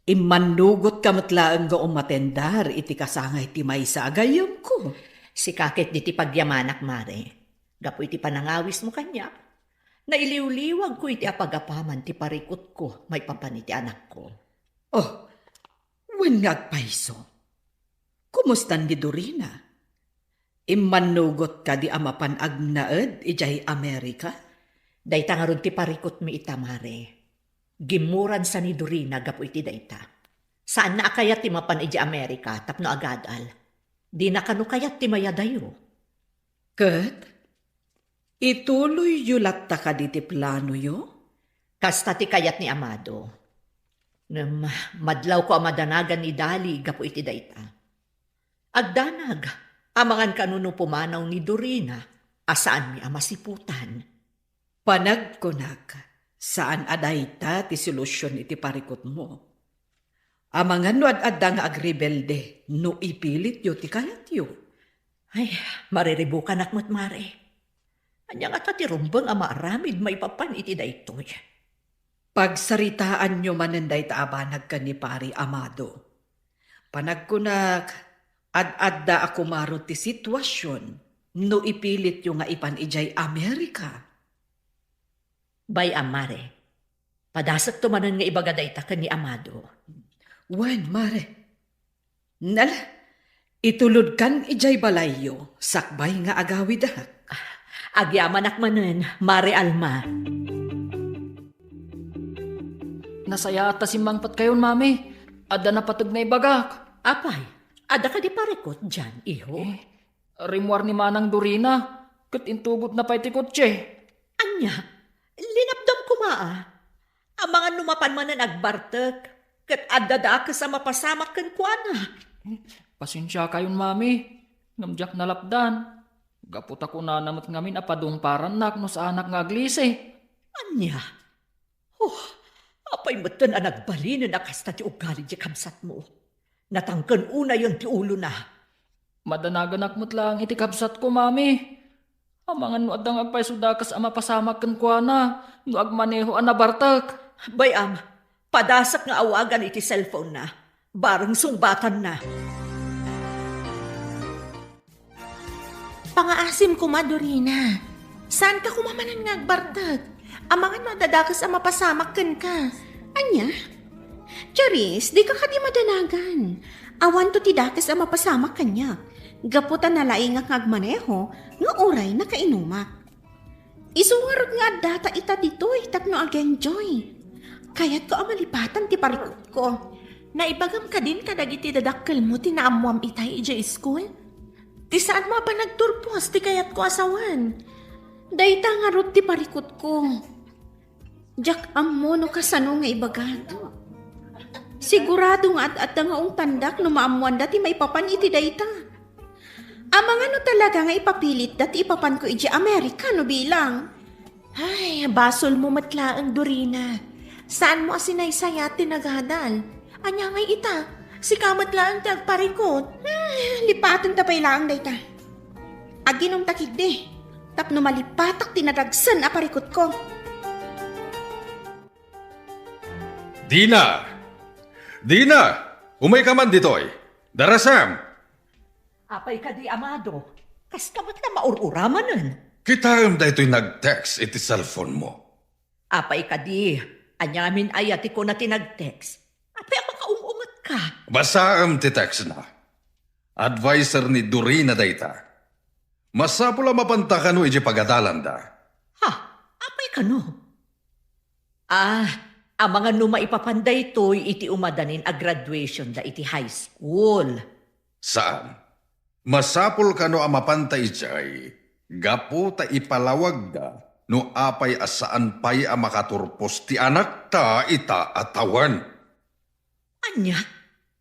Immannugotka met laeng nga umatendar iti kasangay ti maysa a gayyemko. Sika ket diti pagyamanak, Mare. Gapu iti panangawismo kaniak, nailiwliwagko iti apagapaman ti parikutko maipapan iti anakko. Oh, wen nga agpayso. Kumustan ni Dorina? Immannugot kadi a mapan agnaed idiay Amerika? Dayta ngarud ti parikutmi ita, Mare. Gimmuransa ni Dorina gapu iti dayta. Saanna a kayat ti mapan idiay Amerika tapno agadal. Dina kano kayat ti mayadayo. Ket ituloyyo latta kadi ti planoyo? Kasta ti kayat ni Amado. Ngem madlawko a madanagan ni Dali gapu iti dayta. Agdanag, amangan kano no pumanaw ni Dorina a saanmi a masiputan. Panagkunak, saan a dayta ti solusion iti parikutmo. Amangan no ad-adda nga agrebelde no ipilityo ti kayatyo. Ay, mariribukanak met, Mare. Ania ngata ti rumbeng a maaramid maipapan iti daytoy? Pagsaritaanyo manen dayta a banag ken ni Pari Amado. Panagkunak, ad-adda a kumaro ti situasion no ipilityo nga ipan idiay Amerika. Bay-am, Mare. Padasekto manen nga ibaga dayta ken ni Amado. Wen, Mare. Nala, itulodkan idiay balayyo, sakbay nga agawidak. Agyamanak manen, Mare Alma. Nasayaat ta simmangpetkayon, Mami. Adda napateg nga ibagak. Apay, adda kadi parikut dian, iho? Eh, rimmuar ni Manang Dorina, ket intugotna pay ti kotse. Ania? Linapdam koma, a. Amangan no mapan manen agbartek, ket adda dakes a mapasamak kenkuana. Pasensiakayon, Mami, ngem diak nalapdan. Gapu ta kunana met ngamin a padungparannak no saanak nga aglisi. Ania? Oh, apay metten a nagbalinen a kasta ti ugali ti kabsatmo? Natangken unayen ti ulona. Madanaganak met laeng iti kabsatko, Mami. Amangan no adda nga agpayso dakes a mapasamak kenkuana no agmaneho a nabartek. Bay-am, padasek nga awagan iti cellphone-na. Bareng sungbatanna. Pangaasim koma, Dorina. Saanka koma manen nga agbartek? Amangan no adda dakes a mapasamak kenka. Ania? Charis, dika kadi madanagan. Awanto ti dakes a mapasamak kaniak. Gapu ta nalaingak nga agmaneho, nga uray nakainumak. Isu ngarud nga addata ita ditoy tapno ag-enjoy. Kayatko a malipatan ti parikutko. Naibagam kadin kadagiti dadakkelmo ti naammoam itay idiay iskul? Ti saanmo a panagturpos ti kayatko a sawen. Dayta ngarud ti parikutko. Diak ammo no kasano nga ibagak. Sigurado nga ad-adda nga ungtandak no maammoanda ti maipapan iti dayta. Amangan no talaga nga ipapilitda ti ipapanko idiay Amerika no bilang. Ay, basolmo met laeng, Dorina. Saanmo a sinaysayat ti nagadal. Ania ngay ita? Sika met laeng ti agparikut. Ay, lipatenta pay laeng dayta. Aginumta ketdi, tapno malipatak ti nadagsen a parikutko. Dina! Dina! Umayka man ditoy! Darasam! Apay kadi, Amado? Kaska met la maur-uramanen. Kitaem daytoy nag-text iti cellphone-mo. Apay kadi? Aniamin aya ti kuna ti nag-text? Apay a makaung-ungetka? Basaem ti text-na. Adviser ni Dorina dayta. Masapul a mapanta kano iti pagadalanda. Ha? Apay kano? Ah, amangan no maipapan daytoy iti umadanin a graduationda iti high school. Saan. Masapul kano a mapanta idiay gapu ta ipalawagda no apay a saan pay a makaturpos ti anakta ita a tawen. Ania?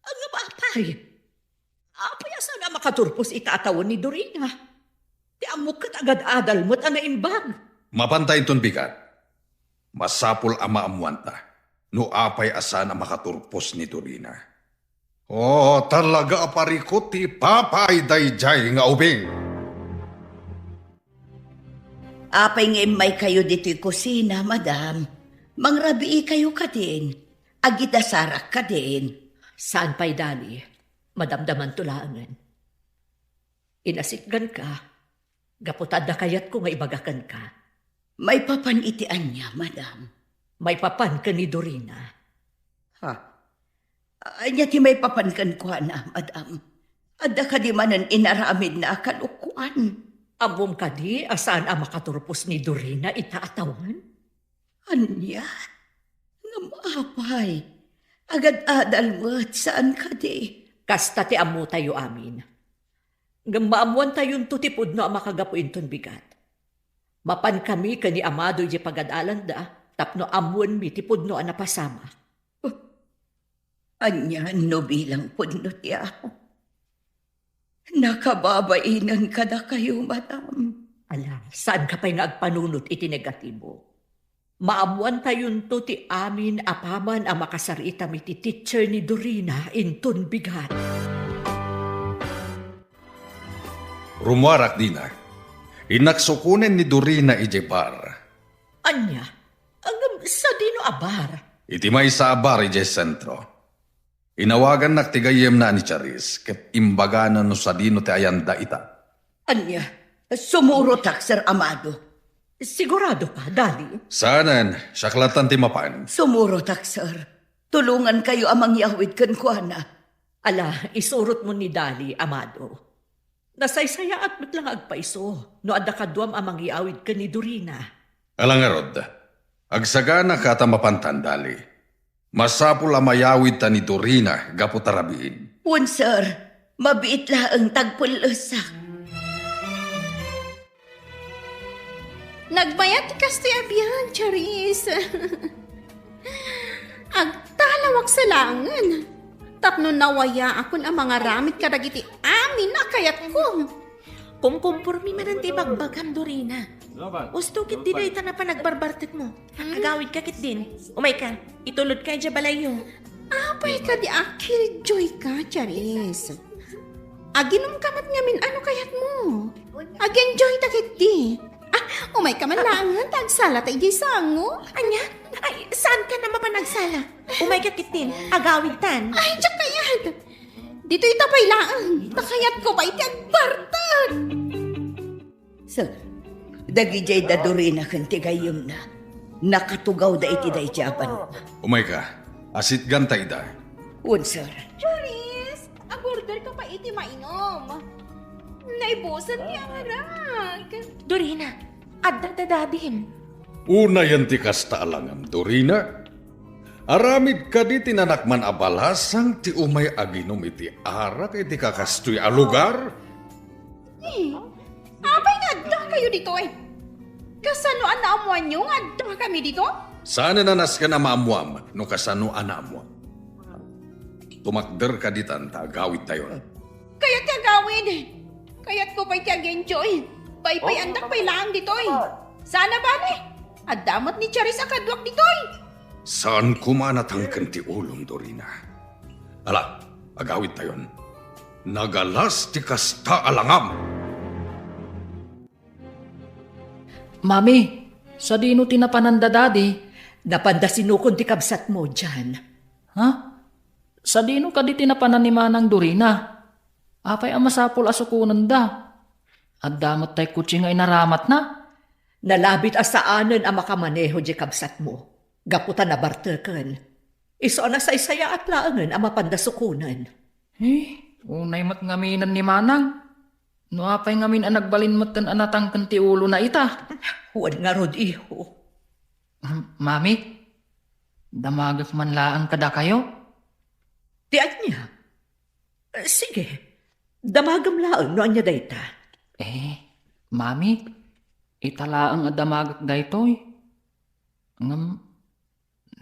Ngem apay? Apay a saan a makaturpos ita a tawen ni Dorina? Ti ammok ket agad-adal met a naimbag. Mapanta inton bigat. Masapul a maammoanta. no apay a saan a makaturpos ni Dorina. O, talaga a parikut ti ipapay daydiay nga ubing. Apay nga immaykayo ditoy kusina, madam? Mangrabiikayo kadin? Agidasarak kadin? Saan pay, Dali. Madamdamanto laengen. Inasitganka, gapu ta adda kayatko nga ibaga kenka. Maipapan iti ania, madam? Maipapan ken ni Dorina. Ha? Ania ti maipapan kenkuana, madam? Adda kadi manen inaramidna a kalokoan? Ammom kadi a saan a makaturpos ni Dorina ita a tawen? Ania? Ngem apay? Agad-adal met, saan kadi? Kasta ti ammotayo amin. Ngem maammoantayonto ti pudno a makagapu inton bigat. Mapankami ken ni Amado idiay pagad-alanda tapno ammoenmi ti pudno a napasamak. Ania no bilang pudno ti Apo? Nakababainen kadakayo, madam. Ala, saanka pay nga agpanunot iti negatibo. Maammoantayonto ti amin apaman a makasaritam iti teacher ni Dorina inton bigat. Rummuarak dina. Innak sukonen ni Dorina idiay bar. Ania? Ngem sadino a bar? Iti maysa a bar idiay sentro. Inawagannak ti gayyemna a ni Charis ket imbagana no sadino ti ayanda ita. Ania? Sumurotak, Sir Amado. Sigurado ka, Dali? Saanen, siak lattan ti mapan. Sumurotak, sir. Tulongankayo a mangyawid kenkuana. Ala, isurotmo ni Dali, Amado. Nasaysayaat met la nga agpaiso no adda kaduam a mangyawid ken ni Dorina. Ala ngarud, agsaganaka ta mapantan, Dali. Masapul a mayawidta ni Dorina gapu ta rabiin. Wen, sir. Mabiit laeng ta agpellesak. Nagbayag ti kastoy a biag, Charis. Agtalawak sa laengen. Tapno nawayaakon a mangaramid kadagiti amin a kayatko. Kumkumpormi manen ti ibagbagam, Dorina. Usto ketdi dayta a panagbarbartekmo. Agawidka ketdin. Umayka, itulodka idiay balayyo. Apay kadi a killjoyka, Charis? Aginumka met ngamin a no kayatmo. Ag-enjoyta ketdi. Ah, umayka man laengen ta agsalata idiay sango. Ania? Ay, saanka a mapan agsala? Umayka ketdin, agawidtan. Ay, diak kayat. Ditoy ta pay laeng, ta kayatko pay ti agbartek. Sir, dagidiay da Dorina ken ti gayyemna, nakatugawda iti daydiay a banwa. Umayka, asitganta ida. Wen, sir. Charis, agorderka pay iti mainum. Naibusan ti arak. Dorina, adda dadadim. Unayen ti kasta a langam, Dorina. Aramid kadi ti nanakman a balasang ti umay aginum iti arak iti kakastoy a lugar? Hmm. Apay nga addakayo ditoy? Kasano a naammoanyo nga addakami dito? Saanen a nasken a maammoam no kasano a naammoam. Tumakderka ditan ta agawidtayon. Kayat ti agawid. Kayatko pay ti ag-enjoy. Paypayandak pay laeng ditoy. Saan a bale, adda met ni Charis a kaduak ditoy. Saan koma a natangken ti ulom, Dorina. Ala, agawidtayon. Nagalas ti kasta a langam. Mami, sadino ti napanan da Dadi? Napanda sinukon ti kabsatmo, Jan. Ha? Sadino kadi ti napanan ni Manang Dorina? Apay a masapul a sukonenda? Adda met tay kotse nga inaramatna? Nalabit a saanen a makamaneho diay kabsatmo, gapu ta nabarteken. Isu a nasaysayaat laengen a mapanda sukonen. Eh, unay met ngaminen ni Manang. No apay ngamin a nagbalin metten a natangken ti ulona ita? Wen ngarud, iho. Mami, damagek man laeng kadakayo? Ti ania? Eh, sige, damagem laeng no ania dayta. Eh, Mami, ita laeng a damagek daytoy. Ngem,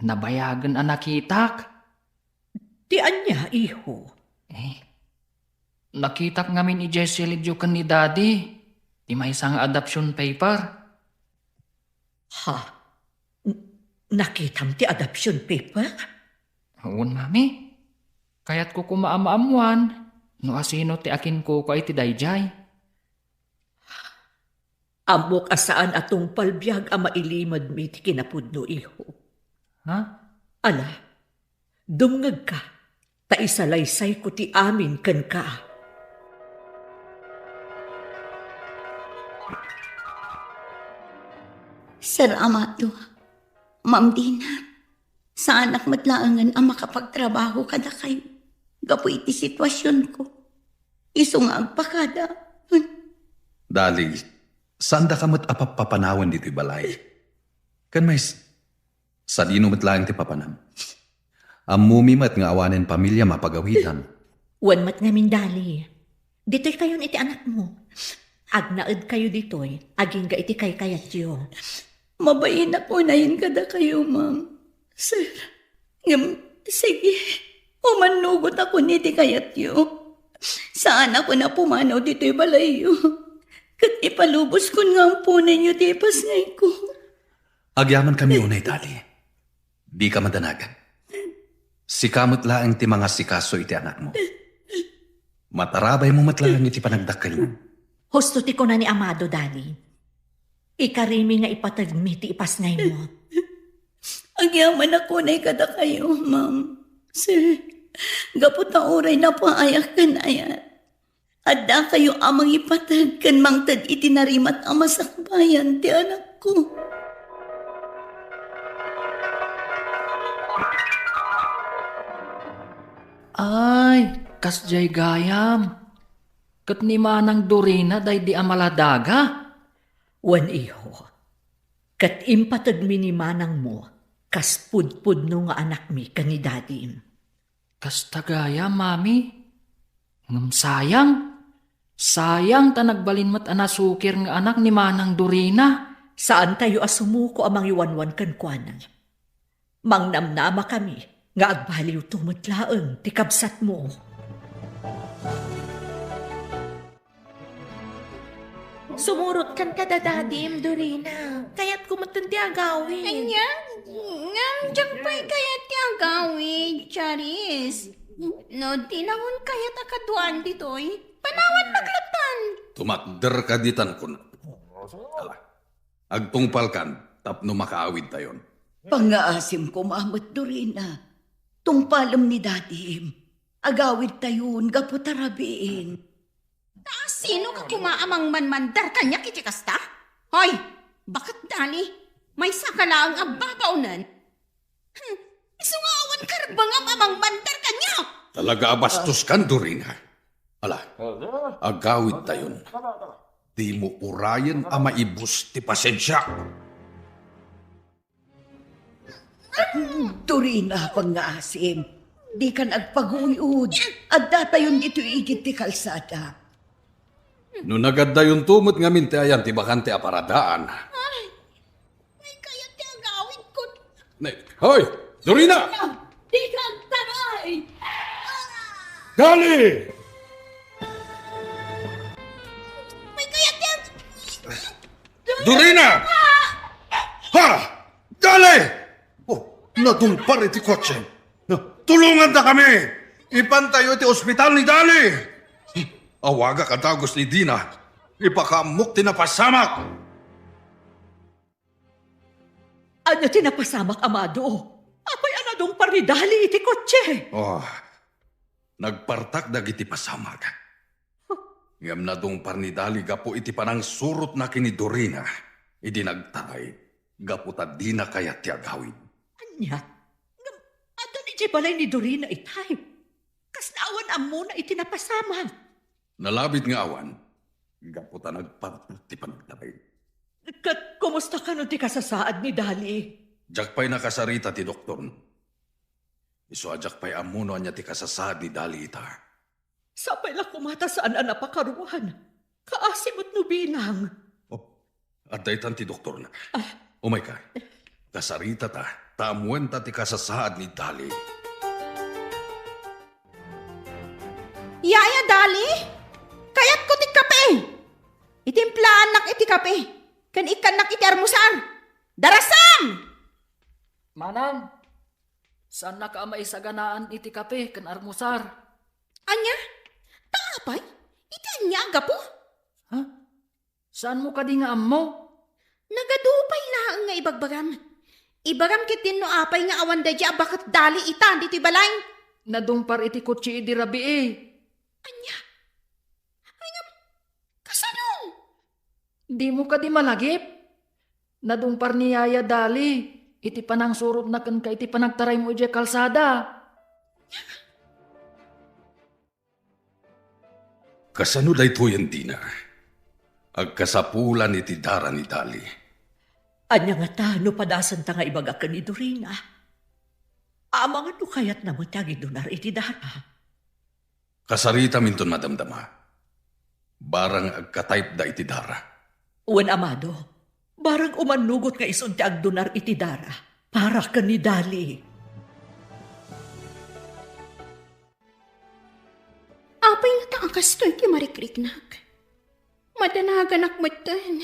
nabayagen a nakitak. Ti ania, iho? Eh, nakitak ngamin idiay silidyo ken ni Daddy, ti maysa nga adoption paper. Ha? N-, Nakitam ti adoption paper? Wen, Mami. Kayatko koma a maammoan no asino ti akinkukua iti daydiay. Ammok a saan a tungpal biag a mailimedmi ti kinapudno, iho. Ha? Ala, dumngegka, ta isalaysayko ti amin kenka. Sir Amado, Ma'am Dina, saanak met laengen a makapagtrabaho kadakayo gapu iti situasionko. Isu nga agpakada. Dali, saandaka met a pappapanawen ditoy balay. Ken mais, sadino met laeng ti papanam? Ammomi met nga awanen pamiliam a pagawidan. Wen met ngamin, Dali. Ditoykayon iti anakmo. Agnaedkayo ditoy, agingga iti kaykayatyo. Mabainak unayen kadakayo, ma'am. Sir, ngem, sige, umannugotakon iti kayatyo. Saanakon a pumanaw ditoy balayyo. Ket ipaluboskon nga amponenyo ti ipasngayko. Agyamankami unay, Dali. Dika madanagan. Sika met laeng ti mangasikaso iti anakmo. Matarabaymo met laeng iti panagdakkelmo. Husto ti kuna ni Amado, Dali. Ikarimi nga ipategmi ti ipasngaymo. Agyamanak unay kadakayo, ma'am. Sir, gapu ta uray napaayak ken ayat, addakayo a mangipateg ken mangted iti narimat a masakbayan ti anakko. Ay, kasdiay gayam. Ket ni Manang Dorina daydi a maladaga? Wen, iho. Ket impategmi ni manangmo kas pudpudno nga anakmi ken ni dadim. Kasta gayam, Mami. Ngem sayang. Sayang ta nagbalin met a nasukir nga anak ni Manang Dorina. Saantayo a sumuko a mangiwanwan kenkuana. Mangnamnamakami nga agbaliwto met laeng ti kabsatmo. Sumurotkan kada dadim, Dorina. Kayatko metten ti agawid. Ania? Ngem diak pay kayat ti agawid, Charis. No di nangon kayat a kaduaan ditoy, panawannak lattan. Tumakderka ditan kuna. Ala, agtungpalkan tapno makaawidtayon. Pangngaasim koma met, Dorina. Tungpalem ni dadim. Agawidtayon gapu ta rabiin. Ta sino ka koma a mangmanmandar kaniak iti kasta? Hoy, baket Dali, maysa ka laeng a babaonen. Hmm, isu nga awan karbengam a mangmandar kaniak. Talaga a bastos kan, Dorina. Ala, agawidtayon. Dimo urayen a maibus ti pasensiak. Dorina, pangngaasim. Dikan agpaguyod. Addatayon ditoy igid ti kalsada. No nagaddayonto met ngamin ti ayan ti bakante a paradaan. Ay, may kayat ti agawidko. Ne, hoy, Dorina! Dika agtaray! Dali! May kayat ti ag- Dorina! Ha! Dali! Oh, nadungpar iti kotse. No, tulongandakami! Ipantayo iti ospital ni Dali! Awagak a dagus ni Dina. Ipakaammok ti napasamak! Ania ti napasamak, Amado? Apay a nadungpar ni Dali iti kotse? Oh, nagpartak dagiti pasamak. Ngem nadungpar ni Dali gapu iti panangsurotna ken ni Dorina idi nagtaray gapu ta dina kayat ti agawid. Ania? Ngem adda idiay balay ni Dorina itay? Kasla awan ammona iti napasamak? Nalabit nga awan, gapu ta nagpartak ti panagtaray. Ket kumusta kano ti kasasaad ni Dali? Diak pay nakasarita ti doktorna. Isu a diak pay ammo no ania ti kasasaad ni Dali ita. Sapay la koma ta saan a napakaruan. Kaasi met no bilang. Oh, adda itan ti doktorna. Ah. Umayka. Kasaritata, ta ammoenta ti kasasaad ni Dali. Yaya, Dali? Kayatko ti kape. Itimplaannak iti kape, ken ikkannak iti armusar. Darasam! Manang, saannaka a maisaganaan iti kape ken armusar. Ania? Ta apay? Iti ania a gapu? Ha? Saanmo kadi nga ammo? Nagadu pay laeng nga ibagbagam. Ibagam ketdin no apay nga awan daydi a baket dali itan ditoy balay. Nadungpar iti kotse idi rabii. Ania? Ay ngem, kasano? Dimo kadi malagip? Nadungpar ni Yaya Dali iti panangsurotna kenka iti panagtaraymo idiay kalsada. Kasano daytoyen, Dina? Agkasapulan iti dara ni Dali. Ania ngata no padasenta nga ibaga ken ni Dorina? Amangan no kayatna met ti agidunar iti dara. Kasaritaminton madamdama. Barang agka-type-da iti dara. Wen, Amado, barang umannugot nga isun ti agdunar iti dara para ken ni Dali. Apay ngata a kastoy ti marikriknak? Madanaganak metten.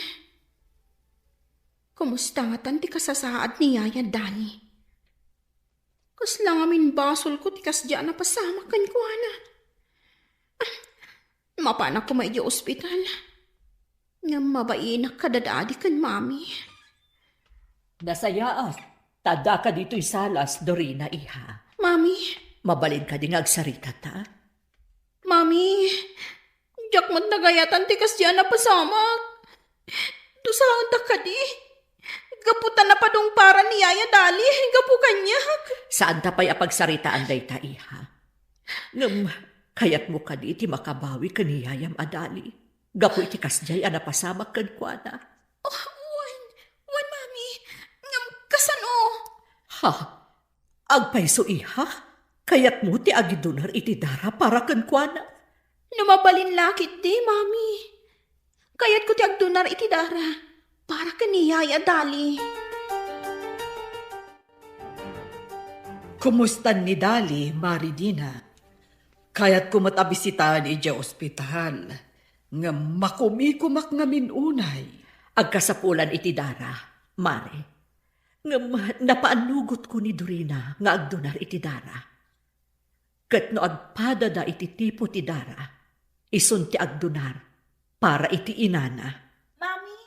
Kumusta ngatan ti kasasaad ni Yaya Dali? Kasla ngamin basolko ti kasdi a napasamak kenkuana. Ah, mapanak koma idiay ospital. Ngem mabainak kadadadi ken Mami. Nasayaat, ta addaka ditoy salas, Dorina, iha. Mami. Mabalin kadi nga agsaritata? Mami, diak met nagayatan ti kasdi a napasamak. Dusaendak kadi. Gapu ta napadungparan ni Yaya Dali, gapu kaniak. Saanta pay a pagsaritaan dayta, iha. Ngem, kayatmo kadi ti makabawi ken ni Yayam a Dali gapu iti kasdiay a napasamak kenkuana? Oh, wen, wen, Mami. Ngem kasano? Ha? Agpayso, iha? Kayatmo ti agidunar iti dara para kenkuana? No mabalin la ketdi, Mami. Kayatko ti agdunar iti dara para ken ni Yaya Dali. Kumustan ni Dali, Mari Dina? Kayatko met a bisitaen idiay ospital, ngem makumikumak ngamin unay. Agkasapulan iti dara, Mari. Ngem napaannugotko ni Dorina nga agdunar iti dara. Ket no agpadada iti tipo ti dara, isun ti agdunar para iti inana. Mami,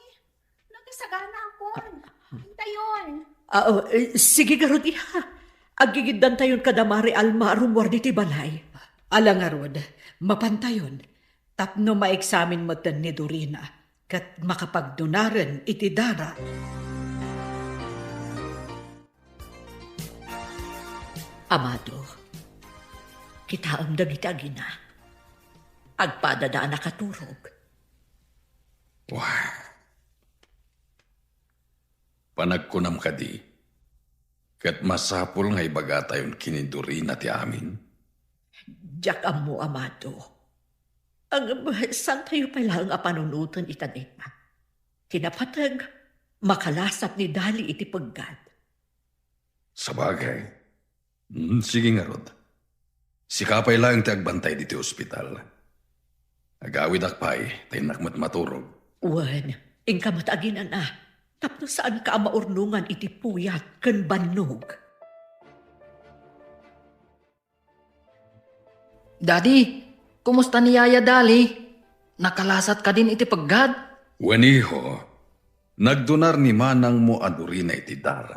nakasaganaakon. Intayon. Ah, oh, eh, sige ngarud, iha. Aggigiddantayon kada Mari Alma a rummuar ditoy balay. Ala ngarud, mapantayon. Tapno maeksamin metten ni Dorina ket makapagdunaren iti dara. Amado, kitaem dagiti agina. Agpadada a nakaturog. Wah. Panagkunam kadi, ket masapul nga ibagatayon ken ni Dorina ti amin? Diak ammo, Amado. Ngem, saantayo pay laeng a panunoten ita dayta. Ti napateg, makalasat ni Dali iti peggad. Sabagay. Hmm, sige ngarud. Sika pay laeng ti agbantay ditoy ospital. Agawidak pay, ta innak met maturog. Wen, inka met aginana, tapno saanka a maurnongan iti puyat ken bannog. Daddy, kumusta ni Yaya Dali? Nakalasat kadin iti peggad? Wen, iho, nagdunar ni manangmo a Dorina iti dara.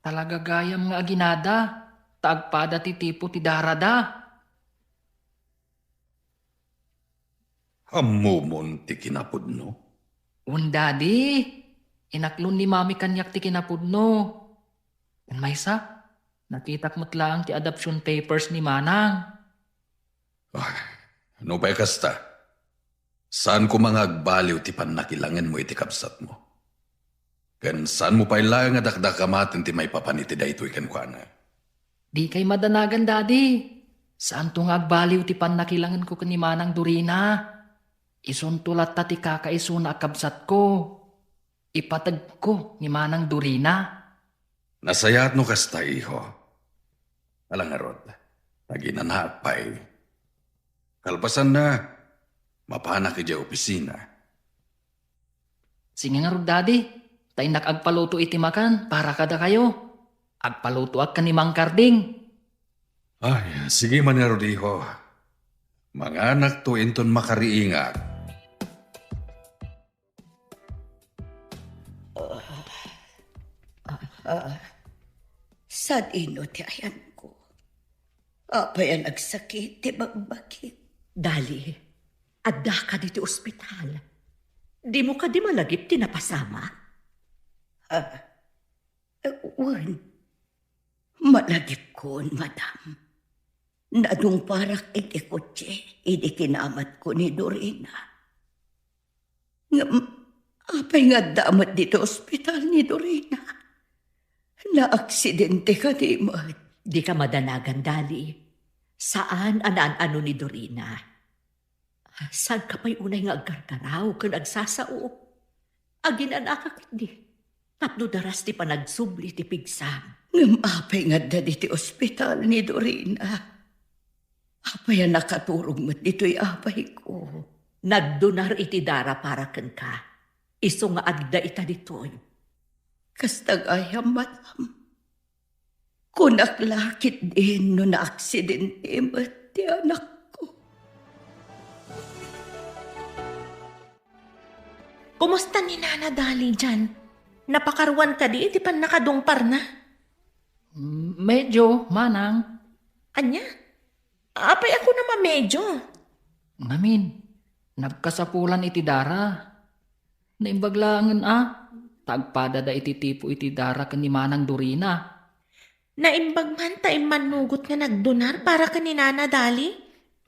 Talaga gayam nga aginada, ta agpada ti tipo ti darada. Ammomon ti kinapudno? Wen, Daddy, inaklon ni Mami kaniak ti kinapudno. Ken maysa, nakitak met laeng ti adoption papers ni Manang. Ah, no pay kasta, saan koma nga agbaliw ti pannakilangenmo iti kabsatmo. Ken saanmo pay laeng a dakdakamaten ti maipapan iti daytoy kenkuana. Dikay madanagan, Daddy. Saanto nga agbaliw ti pannakilangenko ken ni Manang Dorina. Isunto latta ti kakaisuna a kabsatko. Ipategko ni Manang Dorina. Nasayaat no kasta, iho. Ala ngarud, aginanaak pay. Kalpasanna, mapanak idiay opisina. Sige ngarud, Daddy. Ta innak agpaluto iti makan para kadakayo. Agpalutoak ken ni Mang Karding. Ay, sige man ngarud, iho. Manganakto inton makariingak. Ah, ah, sadino ti ayanko? Apay a nagsakit ti bagbagim? Dali, addaka ditoy ospital. Dimo kadi malagip ti napasamak? Ah, wen, malagipkon, madam. Nadungparak iti kotse idi kinamatko ni Dorina. Ngem, apay nga adda met ditoy ospital ni Dorina? Naaksidente kadi met? Dika madanagan, Dali. Saan a naan-ano ni Dorina. Saanka pay unay nga agkarkaraw ken agsasao? Aginanaka ketdi tapno daras ti panagsubli ti pigsam. Ngem apay nga adda ditoy ospital ni Dorina? Apay a nakaturog met ditoy apayko? Nagdonar iti dara para kenka, isu nga adda ita ditoy. Kasta gayam, madam. Kunak la ketdin no naaksidente met ti anakko. Kumusta ni Nana Dali dian? Napakaruan kadi iti pannakadungparna? Mm, medyo, manang. Ania? Apay a kunam a medyo? Ngamin, nagkasapulan iti dara. Naimbag laengen a, ta agpadada iti tipo iti dara ken ni Manang Dorina. Naimbag man ta immannugot nga nagdonar para ken ni Nana Dali?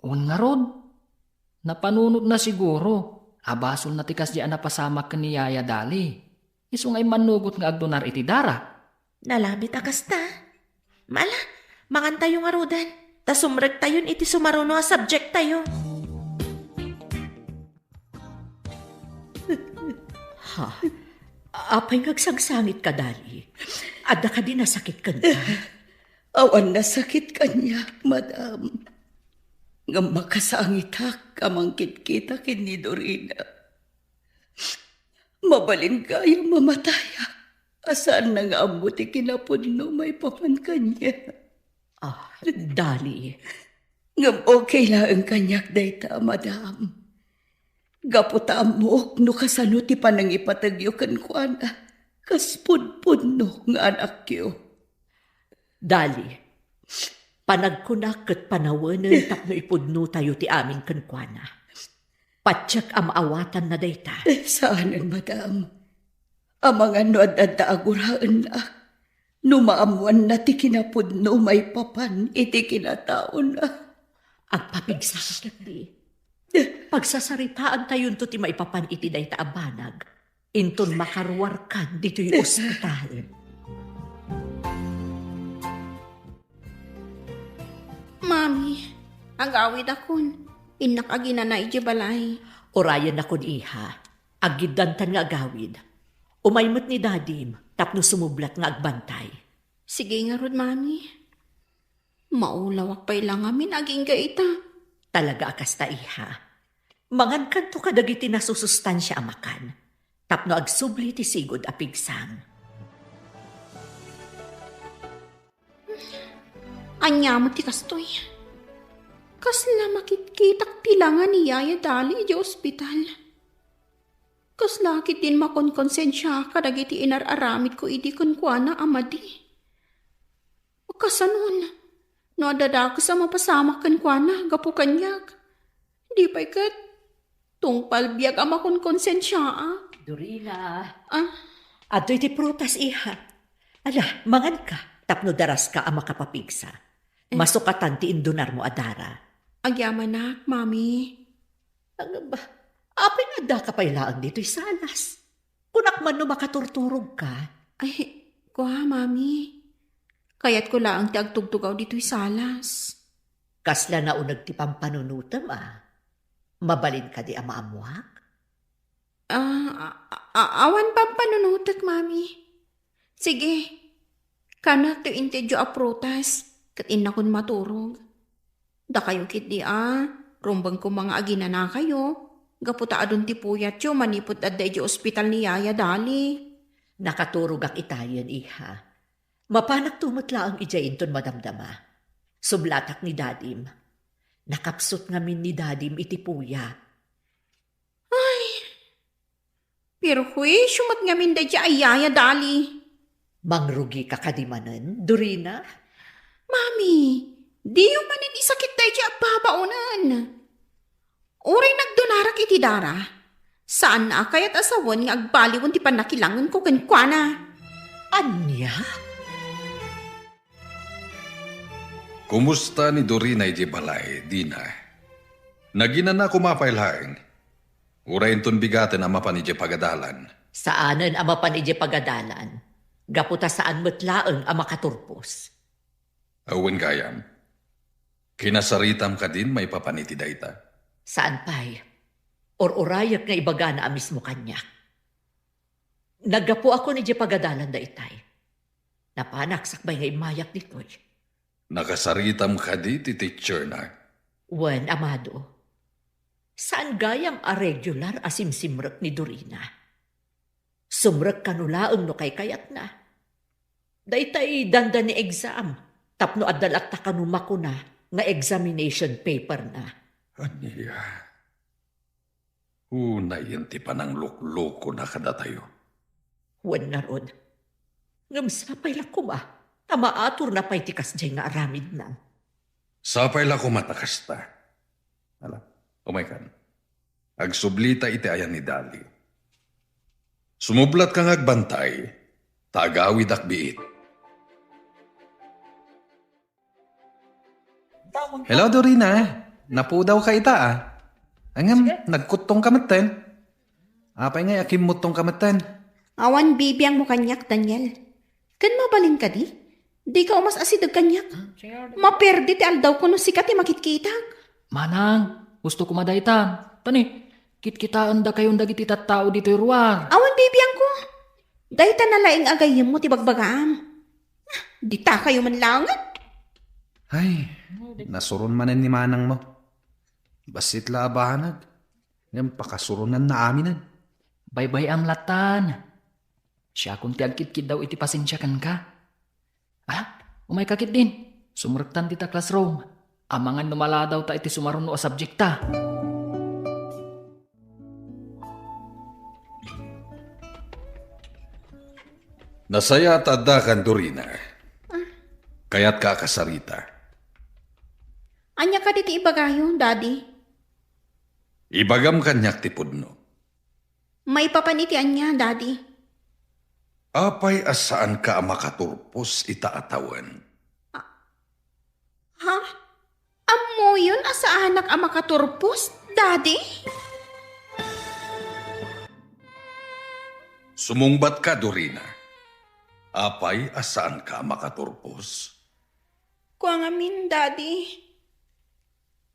Wen ngarud. Napanunotna siguro a basolna ti kasdiay a napasamak ken ni Yaya Dali. Isu nga immannugot nga agdonar iti dara. Nalabit a kasta. Ala, mangantayo ngaruden, ta sumrektayon iti sumaruno a subjecttayo. Ha? Apay nga agsangsangitka, Dali? Adda kadi nasakit kenka? Awan nasakit kaniak, madam. Ngem makasangitak a mangkitkita ken ni Dorina. Mabalin gayam a matayak a saanna nga ammo ti kinapudno maipapan kaniak. Ah, Dali. Ngem okay laeng kaniak dayta, madam. Gapu ta ammok no kasano ti panangipategyo kenkuana kas pudpudno nga anakyo. Dali, panagkunak ket panawenen tapno ipudnotayo ti amin kenkuana. Patiek a maawatanna dayta. Eh, saanen, madam. Amangan no adda a guraenna, no maammoanna ti kinapudno maipapan iti kinataona. Agpapigsa ketdi. Pagsasaritaantayonto ti maipapan iti dayta a banag. Inton makaruarkan ditoy ospital. Mami, agawidakon. Innak aginana idiay balay. Urayennakon, iha. Aggiddantan nga agawid. Umay met ni dadim tapno sumublat nga agbantay. Sige ngarud, Mami. Maulawak pay la ngamin agingga ita. Talaga a kasta, iha. Mangankanto kadagiti nasusustansia a makan, tapno agsubli ti sigud a pigsam. Ania met ti kastoy? Kasla makitkitak ti langa ni Yaya Dali idiay ospital. Kasla ketdin makonkonsensia kadagiti inar-aramidko idi kenkuana a madi. Kasanon, no adda dakes a mapasamak kenkuana gapu kaniak, di pay ket tungpal biag a makonkonsensiaak. Dorina. Ah? Adtoy ti prutas, iha. Ala, manganka, tapno daraska a makapapigsa. Eh. Masukatan ti indonarmo a dara. Agyamanak, Mami. Agba, apay nga addaka pay laeng ditoy salas? Kunak man no makaturturogka. Ay, kua, Mami. Kayatko laeng ti agtugtugaw ditoy salas. Kasla nauneg ti pampanunotem, a? Mabalin kadi a maammuak? Ah, a-, a-, awan pampanunotek, Mami. Sige, kanak ti intedyo a prutas, ket innakon maturog. Dakayo ketdi a, rumbeng koma nga aginanakayo, gapu ta adun ti puyatyo manipud adda idiay ospital ni Yaya Dali. Nakaturogak itayen, iha. Mapanakto met laeng idiay inton madamdama. Sublatak ni Dadim. Nakapsut ngamin ni Dadim iti puya. Ay, perhuisio met ngamin daydiay a yaya, Dali. Mangrugika kadi manen, Dorina? Mami, diyo manen isakit daydiay a babaonen. Uray nagdunarak iti dara, saanna a kayat a sawen nga agbaliwen ti pannakilangenko kenkuana. Ania? Kumusta ni Dorina idiay balay, Dina? Naginana koma pay laeng. Uray inton bigaten a mapan idiay pagadalan. Saanen a mapan idiay pagadalan. Gapu ta saan met laeng a makaturpos. Awan gayam. Kinasaritam kadin maipapan iti dayta? Saan pay. Or-urayek nga ibagana a mismo kaniak. Naggapuakon idiay pagadalan daytay. Napanak sakbay nga immayak ditoy. Nakasaritam kadi ti teacher na? Wen, amado. Saan gayam a regular a simsimrek ni Dorina. Sumrek kano laeng no kaykayatna. Daytay dandani exam, tapno adda latta kano makuna nga examination paper na. Ania? Unayen ti panangluklukona kadatayo. Wen ngarud, ngem sapay la koma ta maaturna pay ti kasdiay nga aramidna. Sapay la koma ta kasta. Ala, umaykan. Agsublita iti ayan ni Dali. Sumublatka nga agbantay, ta agawidak biit. Hello, Dorina. Napudawka ita, ah. Ngem, nagkuttongka metten. Apay ngay a kimmuttongka metten? Awan bibiangmo kaniak, Daniel. Ken mabalin kadi? Dika umas-asideg kaniak. Maperdi ti aldawko no sika ti makitkitak. Manang, gusto koma daytan. Tani, kitkitaendakayon dagiti tattao ditoy ruar. Awan bibiangko. Dayta na laeng a gayyemmo ti bagbagaam. Ah, ditakayo man laengen. Ay, nasuron manen ni manangmo. Bassit la a banag, ngem pakasuronnanna aminen. Baybay-am lattan. Siakon ti agkitkiddaw iti pasensia kenka. Ala, umayka ketdin. Sumrektan dita classroom. Amangan no maladawta iti sumaruno a subjekta. Nasayaat ta addakan, Dorina. Ah. Kayatka a kasarita. Ania kadi ti ibagayo, Daddy? Ibagam kaniak ti pudno. Maipapan iti ania, Daddy? Apay a saanka a makaturpos ita a tawen? Ah, ha? Ammoyon a saanak a makaturpos, Daddy? Sumungbatka, Dorina. Apay a saanka a makaturpos? Kua ngamin, Daddy.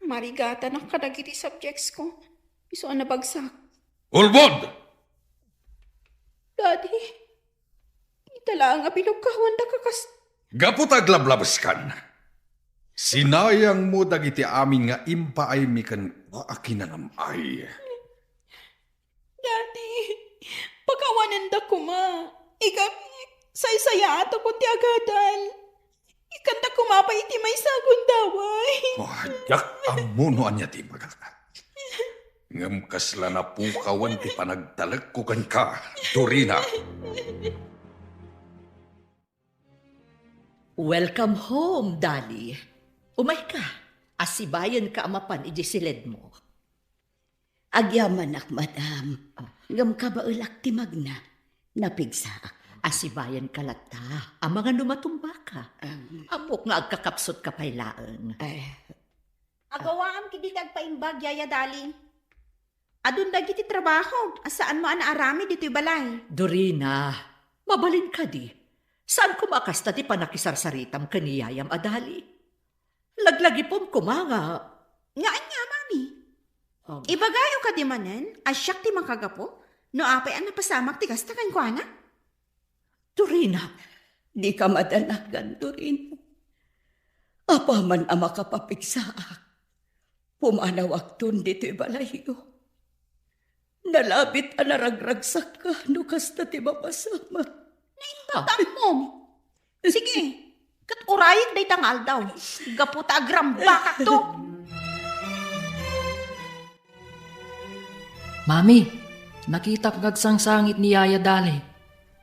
Marigatanak kadagiti subjects ko. Isu a nabagsak. Ulbod! Daddy, ita laeng a binukkawendaka kas- Gapu ta aglablabeskan, sinayangmo dagiti amin nga impaaymi kenka a kinanam-ay. Daddy, pakawanenda koma. Ikam, saysayaatakon ti agadal. Ikkanta koma pay iti maysa a gundaway. Oh, diak ammo no ania ti ibagak. Ngem kasla napukawan ti panagtalekko kenka, Dorina. Welcome home, Dali. Umayka, asibayenka a mapan idiay siledmo. Agyamanak, madam. Ah. Ngem kabaelak ti magna. Napigsaak. Asibayenka latta, amangan no matumbaka. Am. Ammok nga agkakapsutka pay laeng. Ay. Agawaam kadi ti agpaimbag, Yaya Dali. Adun dagiti trabaho a saanmo a naaramid ditoy balay. Dorina, mabalin kadi. Saan koma a kasta ti pannakisarsaritam ken ni yayam a Dali. Laglagipem koma nga. Nga ania, Mami? Um. Ibagayo kadi manen a siak ti makagapu no apay a napasamak ti kasta kenkuana? Dorina, dika madanagan, Dorina. Apaman a makapapigsaak, pumanawakton ditoy balayyo. Nalabit a naragragsakka no kasta ti mapasamak. Naimbag ammom. Sige, ket urayek dayta nga aldaw. Gapu ta agrambakakto. Mami, nakitak nga agsangsangit ni Yaya Dali.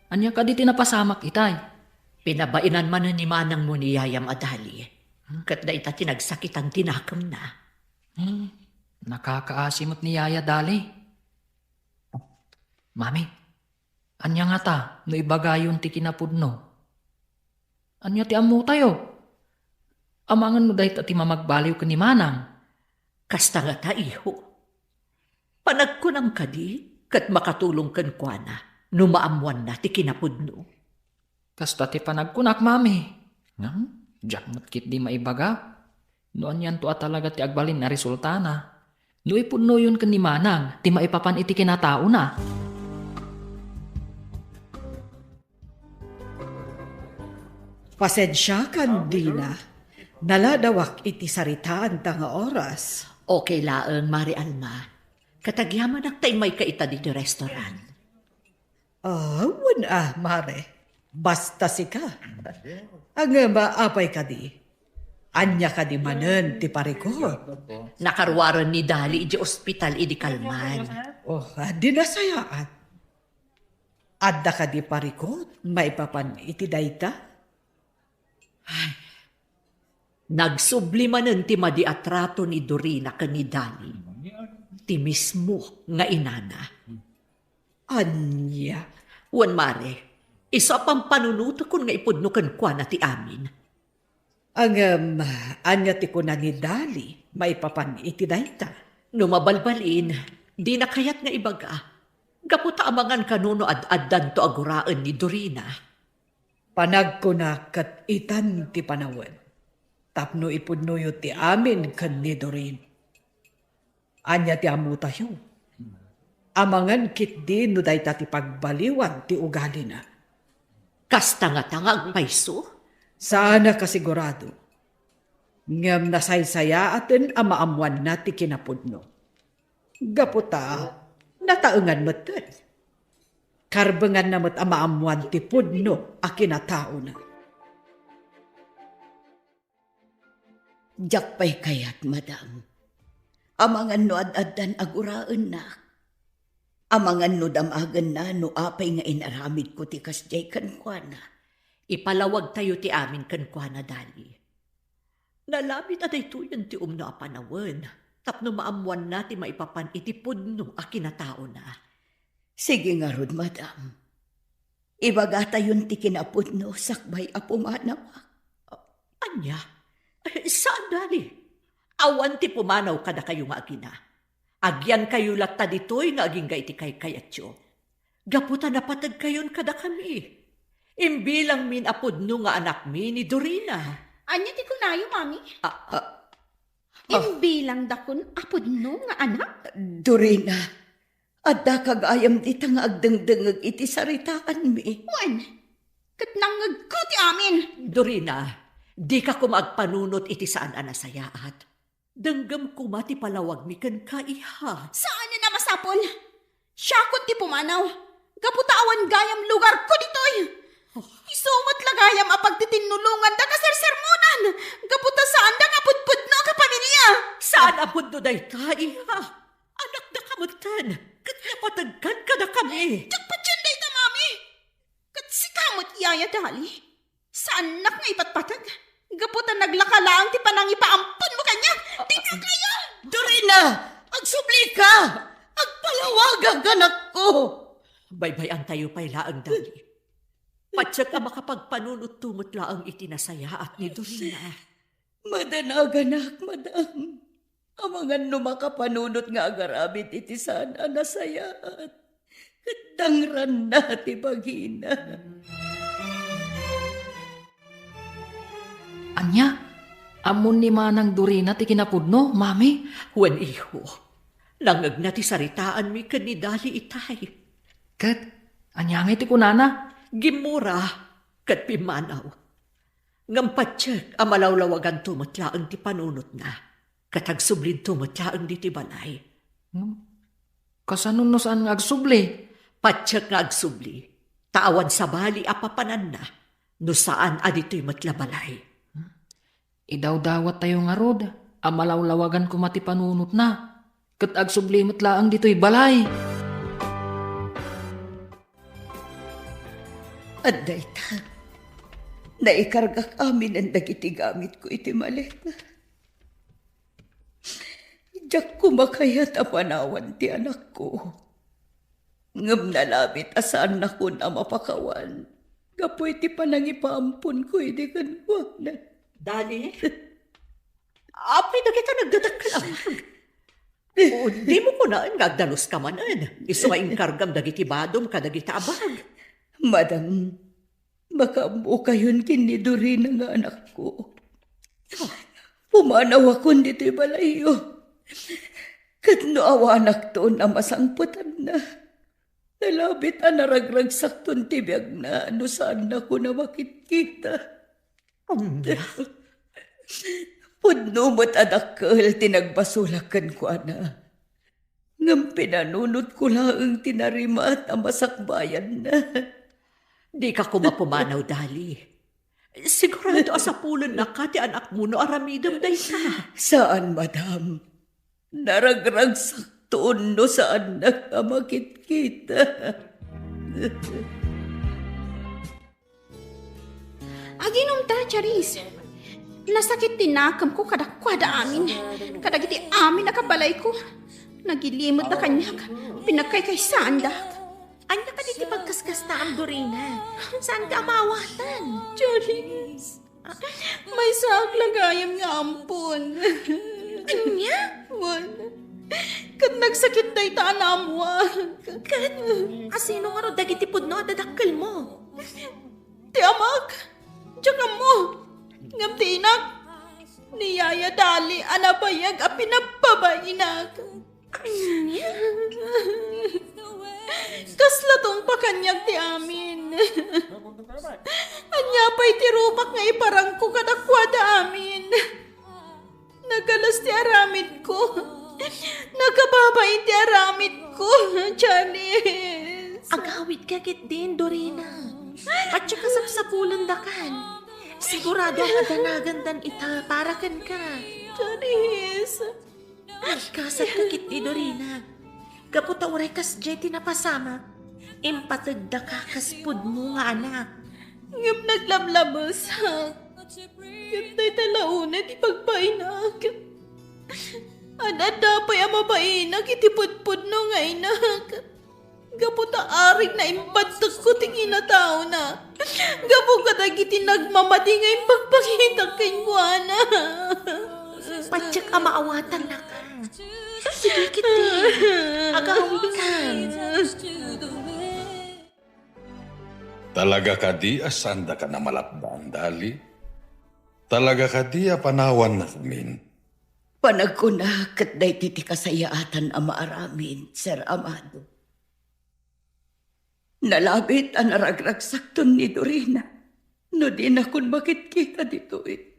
Ania kadi ti napasamak itay? Pinabaenan manen ni manangmo ni yayam a Dali. Ket dayta ti nagsakitan ti nakemna. Hmm, nakakaasi met ni Yaya Dali. Mami, ania ngata no ibagayon ti kinapudno? Ania ti ammotayo? Amangan no dayta ti mamagbaliw ken ni manang. Kasta ngata, iho. Panagkunam kadi, ket makatulong kenkuana no maammoanna ti kinapudno. Kasta ti panagkunak, Mami. Ngem, diak met ketdi maibaga no anianto a talaga ti agbalin a resultana. No ipudnoyon ken ni manang ti maipapan iti kinataona. Pasensiakan, Dina. Naladawak iti saritaanta nga oras. Okay laeng, Mare Alma. Ket agyamanak ta immayka ita ditoy restaurant. Ah, wen a, Mare. Basta sika. Ngem, apay kadi? Ania kadi manen ti parikut? Nakaruaren ni Dali idiay ospital idi kalman. Oh, ah, di nasayaat. Adda kadi parikut maipapan iti dayta? Ay, nagsubli manen ti madi a trato ni Dorina ken ni Dali, ti mismo nga inana. Ania? Wen, Mare, isu a pampanunotekon nga ipudno kenkuana ti amin. Ngem, ania ti kuna ni Dali maipapan iti dayta? No mabalbalin, dina kayat nga ibaga. Gapu ta amangan kano no ad-addanto a guraen ni Dorina. Panagkunak ket itan ti panawen tapno ipudnoyo ti amin ken ni Dorina. Ania ti ammotayo? Amangan ketdi no dayta ti pagbaliwan ti ugalina. Kasta ngata nga agpayso? Saanak a sigurado. Ngem nasaysayaaten a maammoanna ti kinapudno. Gapu ta, nataengan metten. Karbenganna met a maammoan ti pudno a kinataona. Diak pay kayat, madam. Amangan no ad-addan a guraennak. Amangan no damagenna no apay nga inaramidko ti kasdiay kenkuana. Ipalawagtayo ti amin kenkuana, Dali. Nalabit a daytoyen ti umno a panawen tapno maammoanna ti maipapan iti pudno a kinataona. Sige ngarud, madam. Ibagatayon ti kinapudno sakbay a pumanawak. Ania? Eh, saan, Dali. Awan ti pumanaw kadakayo nga agina. Agyankayo latta ditoy nga agingga iti kaykayatyo. Gapu ta napategkayon kadakami. Imbilangmin a pudno nga anakmi ni Dorina. Ania ti kunayo, Mami? Ah, ah. Imbilangdakon a pudno nga anak? Dorina, addaka gayam dita nga agdengdengngeg iti saritaanmi. Wen, ket nangngegko ti amin. Dorina, dika koma agpanunot iti saan a nasayaat. Denggem koma ti palawagmi kenka, iha. Saanen a masapul. Siakon ti pumanaw. Gapu ta awan gayam lugarko ditoy. Isu met la gayam a pagtitinulongan da kasersermonan. Gapu ta saanda nga pudpudno a kapamilya. Saan a pudno dayta, iha. Anakdaka metten. Ket napategkan kadakami. Diak patien dayta, Mami. Ket sika met, Yaya Dali. Saannak nga ipatpateg? Gapu ta naglaka laeng ti panangipaamponmo kaniak. Dika kayo! Dorina! Agsublika! Agpalawagak, anakko! Baybay-antayo pay laeng, Dali. Patiek a makapagpanunotto met laeng iti nasayaat ni Dorina. Madanaganak, madam. Amangan no makapanunot nga agaramid iti saan a nasayaat, ket dangranna ti bagina. Ania? Ammon ni Manang Dorina ti kinapudno, Mami? Wen, iho. Nangngegna ti saritaanmi ken ni Dali itay. Ket ania ngay ti kunana? Gimmura ket pimmanaw. Ngem patiek a malawlawaganto met laeng ti panunotna, ket agsublinto met laeng ditoy balay. Hmm? Kasano no saan nga agsubli? Patiek nga agsubli, ta awan sabali a papananna. no saan a ditoy met la balay. Idawdawattayo ngarud a malawlawagan koma ti panunotna, ket agsubli met laeng ditoy balay. Adda ita, naikargak aminen dagiti gamitko iti maleta. Diak koma kayat a panawan ti anakko. Ngem nalabit a saannakon a mapakawan gapu iti panangipaamponko idi kenkuana. Dali? Apay dagita nagdadakkel a bag? O, dimo kunaen nga agdaluska manen, isu nga inkargam dagiti badom kadagita a bag. Madam, makaammokayon ken ni Dorina nga anakko. Pumanawakon ditoy balayyo. Ket no awanakton a masangpetanna, nalabit a naragragsakton ti biagna no saannakon a makitkita. Ania? Pudno met a dakkel ti nagbasolak kenkuana. Ngem pinanunotko laeng ti narimat a masakbayanna. Dika koma pumanaw, Dali. Sigurado a sapulennaka ti anakmo no aramidem dayta. Saan, madam. Naragragsakton no saannak a makitkita. Aginumta, Charis. Nasakit ti nakemko kadakuada amin. Kadagiti amin a kabalayko. Nagilimetda kaniak. Pinagkaykaysaandak. Ania kadi ti pagkaskastaam, Dorina? Saanka a maawatan? Charis. Maysaak la gayam nga ampon. Ania? Wen, ket nagsakit dayta a naammoak. Ket asino ngarud dagiti pudno a dadakkelmo? Ti amak, diak ammo. Ngem ti inak, ni Yaya Dali a nabayag a pinababainak. Ania? Kasla tungpa kaniak ti amin. Ania pay ti rupak nga iparangko kadakuada amin? Nagalas ti aramidko. Nakababain ti aramidko, Janice. Agawidka ketdin, Dorina. Patio kasapsapulendakan. Sigurado a madanagandan ita para kenka. Janice. Nagkasatka ketdi, Dorina. Gapu ta uray kasdiay ti napasamak, impategdaka kas pudno nga anak. Ngem naglamlamesak. Ngem dayta la unay ti pagbainak. Ad-adda pay a mabainak iti pudpudno nga inak. Gapu ta arig naimbadtekko ti kinataona. Gapu kadagiti nagmamadi nga impagpakitak kenkuana. Patiek a maawatannaka. Sige, ketdi. Agawidkan. Talaga kadi a saandaka a malapdan, Dali? Talaga kadi a panawannak amin? Panagkuna ket daytoy ti kasayaatan a maaramid, Sir Amado. Nalabit a naragragsakton ni Dorina no dinakon makitkita ditoy.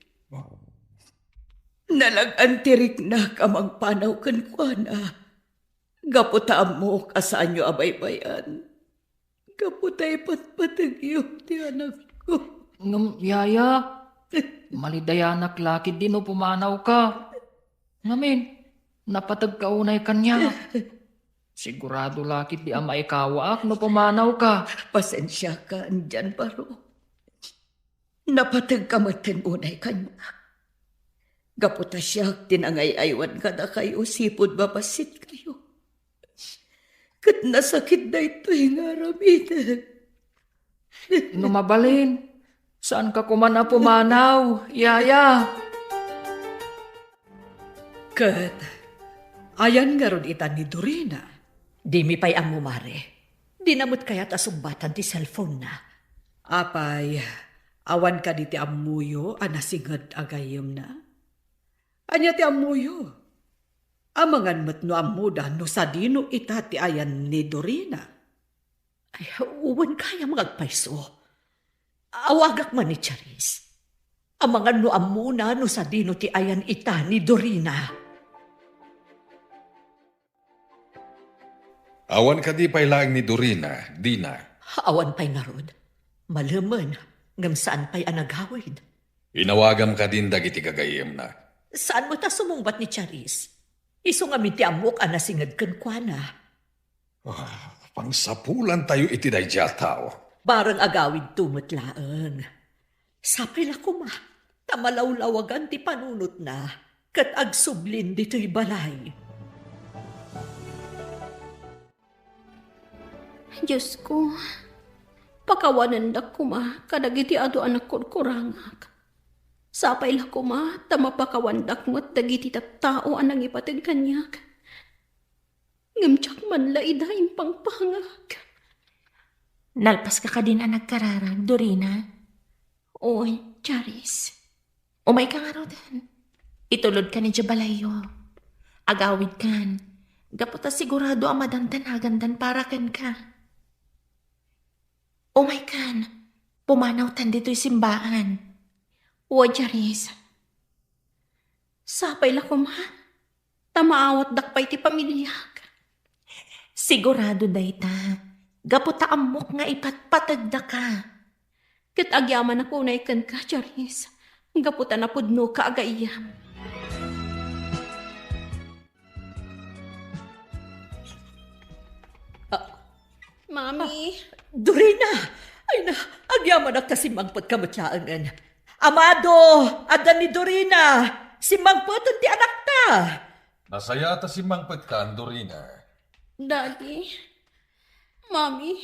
Nalag-an ti riknak a mangpanaw kenkuana gapu ta ammok a saanyo a baybay-an gapu ta ipatpategyo ti anakko. Ngem, Yaya, malidayanak la ketdi no pumanawka. Ngamin, napategka unay kaniak. Sigurado la ketdi a maikawaak no pumanawka. Pasensiakan diay baro. Napategka metten unay kaniak. Gapu ta siak ti nangay-aywan kadakayo sipud mabassitkayo. Ket nasakit daytoy nga aramidek. No mabalin, saanka koman a pumanaw, Yaya. Ket ayan ngarud ita ni Dorina? Dimi pay ammo, Mare. Dina met kayat a sungbatan ti cellphone-na. Apay, awan kadi ti ammoyo a nasinged a gayyemna? Ania ti ammoyo? Amangan met no ammoda no sadino ita ti ayan ni Dorina. Ay, wen gayam nga agpayso. Awagak man ni Charis. Amangan no ammona no sadino ti ayan ita ni Dorina. Awan kadi pay laeng ni Dorina, Dina? Awan pay ngarud. Malemen, Ngem saan pay a nagawid. Inawagam kadin dagiti gagayyemna. Saan met a sumungbat ni Charis? Isu ngamin ti ammok a nasinged kenkuana. Ah, pangsapulantayo iti daydiay a tao. Bareng agawidto met laeng. Sapay la koma, ta malawlawagan ti panunotna, ket agsublin ditoy balay. Diosko, pakawanendak koma kadagiti adu a nagkurkurangak. Sapay la koma ta mapakawandak met dagiti tattao a nangipateg kaniak. Ngem diak man la ida impangpangak. Nalpaska kadin a nagkararag, Dorina? Oy, Charis. Umayka ngaruden. Itulodkan idiay balayyo. Agawidkan. Gapu ta sigurado a madandanagandan para kenka. Umaykan. Pumanawtan ditoy simbaan. Wa, Charis. Sapay la koma, ta maawatdak pay ti pamiliak. Sigurado dayta, gapu ta ammok nga ipatpategdaka. Ket agyamanak unay kenka, Charis, gapu ta napudnoka a gayyem. Ah. Mami. Ah, Dorina! Ay na, agyamanak ta simmangpetka met laengen. Amado, adda ni Dorina! Simmangpeten ti anakta! Nasayaat a simmangpetkan, Dorina. Daddy, Mami,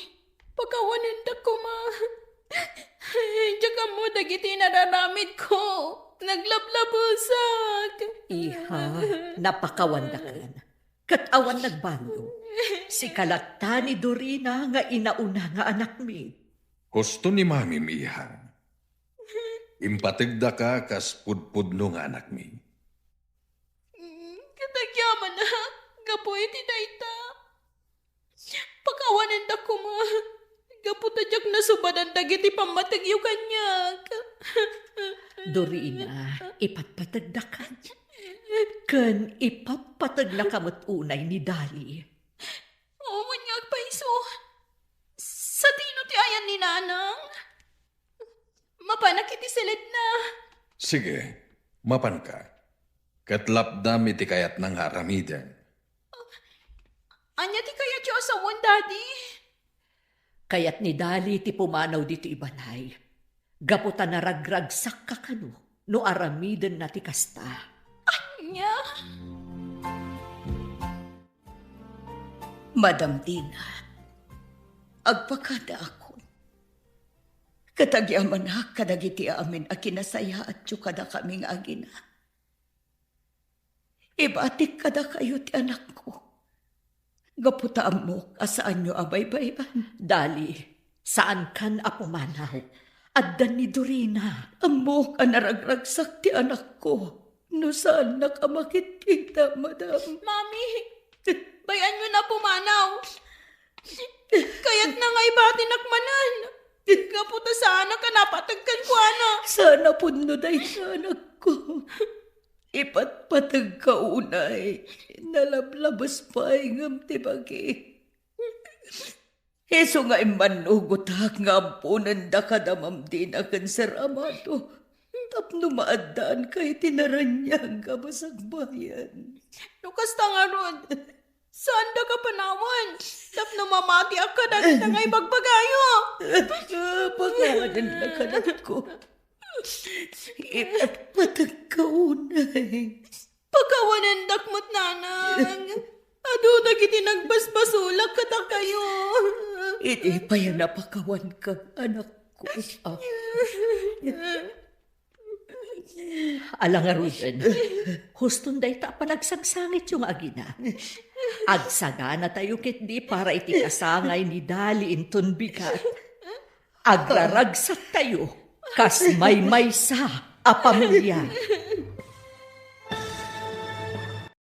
pakawanendak koma. Diak ammo dagiti nararamidko. Naglablabesak. Iha, napakawandakan. Ket awan nagbago. Sika latta ni Dorina nga inauna nga anakmi. Husto ni Mami, iha. Impategdaka kas pudpudno nga anakmi. Mm, ket agyamanak, gapu iti dayta. Pakawanendak koma, gapu ta diak nasubadan dagiti pammategyo kaniak. Dorina, ipatpategdaka. Ken ipatpategnaka met unay ni Dali. Wen nga agpayso. Sadino ti ayan ni Nanang? Mapanak iti siledna. Sige, mapanka. Ket lapdam iti kayatna nga aramiden. Ania ti kayatyo a sawen, Daddy? Kayat ni Dali ti pumanaw ditoy balay. Gapu ta naragragsakka kano no aramidenna ti kasta. Ania? Madam Dina, agpakadaakon. Ket agyamanak kadagiti amin a kinasayaatyo kadakami nga agina. Ibatik kadakayo ti anakko, gapu ta ammok a saanyo a baybay-an. Dali, saankan a pumanaw. Adda ni Dorina. Ammok a naragragsak ti anakko no saannak a makitkita, madam. Mami, bay-anyo na pumanaw. Kayatna nga ibatinak manen. Gapu ta saanak a napateg kenkuana. Saan a pudno dayta, anakko. Ipatpategka unay. Nalablabes pay ngem ti bagi. Isu nga immannugotak nga amponendaka da Ma'am Dina ken Sir Amado tapno maaddaanka iti naraniag a basagbayan. No kasta ngarud, saandaka panawen tapno mamatiak kadagita nga ibagbagayo. Pakawanennak, anakko. Ipatpategka unay. Pakawanendak met, Nanang. Adu dagiti nagbasbasolak kadakayo. Idi pay a napakawanka, anakko. Ah. Ala ngaruden, huston dayta a panagsangsangityo nga agina. Agsaganatayo ketdi para iti kasangay ni Dali inton bigat. Agraragsattayo kas maymaysa a pamilia.